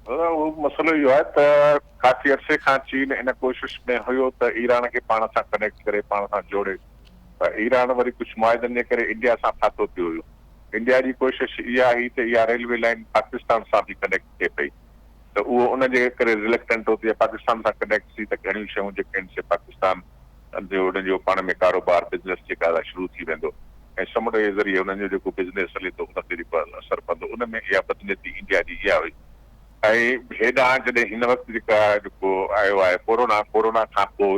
دادا اهو مسئلو اهو آهي ته ڪافي عرصي کان چين ان ڪوشش ۾ هيو ته ايران کي پاڻ سان ڪنيڪٽ ڪري پاڻ سان جوڙي پر ايران وري ڪجهه معاهدن جي ڪري انڊيا سان ڦاٿو پيو هيو. انڊيا جي ڪوشش اها هئي ته اها ريلوي لائين پاڪستان سان به ڪنيڪٽ ٿئي پئي ته اهو ان جي ڪري رلڪٽنٽ هو ته اها پاڪستان سان ڪنيڪٽ ٿي ته گهڻيون شيون جيڪي آهن سي پاڪستان جو انهن جو پاڻ ۾ ڪاروبار بزنس جيڪا سا شروع ٿي ويندو ۽ سمنڊ جي ذريعي انهن جو جيڪو بزنس هلي ٿو ان تي جيڪو اثر پوندو ان ۾ اها بدنيتي انڊيا جي اها هئي ۽ هيڏانهن جڏهن هن وقت جيڪا جيڪو آيو آهي ڪورونا ڪورونا کان پوء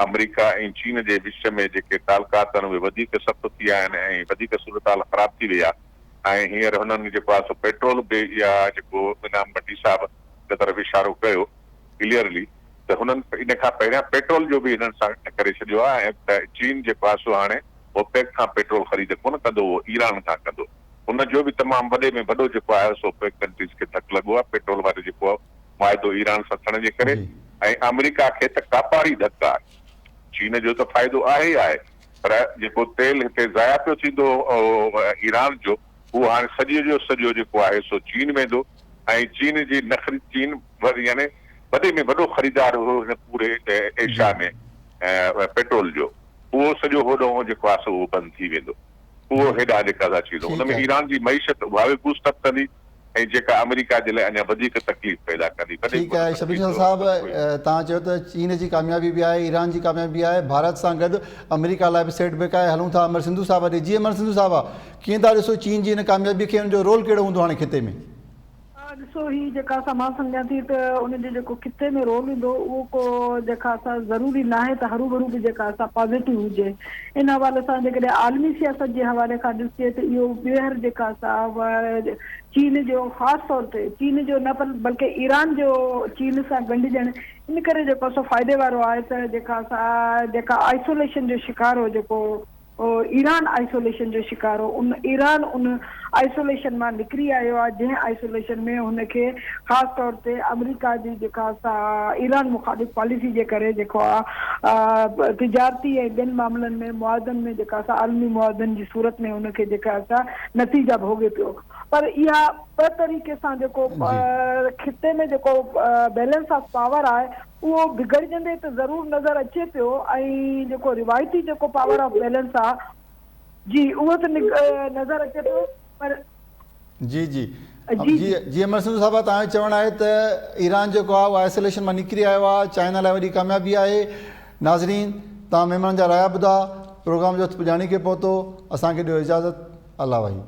آمريڪا ۽ چين جي وچ ۾ جيڪي تعلقات آهن اهي وڌيڪ سخت ٿي ويا آهن ۽ وڌيڪ صورتحال خراب ٿي وئي آهي ۽ هينئر هنن جيڪو آهي سو پيٽرول به اها جيڪو انعام ڀٽي صاحب ان طرف اشارو ڪيو ڪليئرلي ته هنن ان کان پهريان پيٽرول جو به هنن سان ڪري ڇڏيو آهي ۽ ته چين جيڪو آهي سو هاڻي اوپيڪ کان پيٽرول خريد ڪونه ڪندو اهو ايران کان ڪندو ان جو به تمام وڏي ۾ وڏو جيڪو آهي سو اوپيڪ ڪنٽريز کي ڌڪ لڳو آهي پيٽرول واري جيڪو معاهدو ايران سان ٿيڻ جي ڪري ۽ آمريڪا کي ته ڪاپاري ڌڪ آهي. چين جو ته فائدو آهي ئي آهي پر جيڪو تيل هتي ضايع پيو ٿيندو هو ايران جو اهو هاڻي سڄي جو سڄو جيڪو آهي سو چين ويندو ۽ چين جي نخري چين يعني وڏي ۾ وڏو خريدار هو هن پوري ايشيا ۾ پيٽرول جو اهو سڄو هوڏانهن جيڪو آهي سو اهو بند ٿي ويندو اهو هيڏانهن جيڪا سا ٿيندو ان ۾ ايران جي معيشت اها به بوسٽ اپ ڪندي ۽ جيڪا آمريڪا جي لاء اڃا وڌيڪ تڪليف پيدا ڪندي. وڏي ٺيڪ آهي شبير شاهه صاحب توهان چيو ته چين جي ڪاميابي به آهي ايران جي ڪاميابي به آهي ڀارت سان گڏ آمريڪا لاء به سيٽ بيڪ آهي هلون ٿا امر سنڌو صاحب ڏي جي امر سنڌو صاحب ڪيئن ٿا ڏسو چين جي ان ڪاميابي کي ان جو رول ڪهڙو هوندو هاڻي خطي ۾. ڏسو هي جيڪا سا مان سمجهان ٿي ته ان جو جيڪو خطي ۾ رول هوندو اهو ڪو جيڪا سا ضروري ناهي ته هروڀرو به جيڪا سا پازيٽو هجي ان حوالي سان جيڪڏهن عالمي سياست جي حوالي کان ڏسجي ته اهو ٻيهر جيڪا سا چين جو خاص طور تي چين جو نه پر بلڪه ايران جو چين سان ڳنڍجڻ ان ڪري جيڪو سو فائدي وارو آهي ته جيڪا سا جيڪا آئسوليشن جو شڪار هو جيڪو ايران آئسوليشن جو شڪار هو ان ايران ان آئسوليشن مان نڪري آيو آهي جنهن آئسوليشن ۾ هن کي خاص طور تي آمريڪا جي جيڪا سا ايران مخالف پاليسي جي ڪري جيڪو آ تجارتي ۽ ٻين معاملن ۾ معاهدن ۾ جيڪا سا عالمي معاهدن جي صورت ۾ هن کي جيڪا سا نتيجا ڀوڳي پيو پر اها ٻه طريقي سان جيڪو خطي ۾ جيڪو بيلنس آف پاور آهي اهو بگڙجندي ته ضرور نظر اچي پيو ۽ جيڪو روايتي جيڪو پاور آف بيلنس آ جي اهو ته نظر اچي پيو پر جي جي جي جي امر سنڌو صاحب توهان جو چوڻ آهي ته ايران جيڪو آهي اهو آئسوليشن مان نڪري آيو آهي چائنا لاء وڏي ڪاميابي آهي ناظرين توهان مهمانن جا رايا ٻڌا پروگرام جو وقت پڄاڻي کي پهتو اسان کي ڏيو اجازت الله واهي.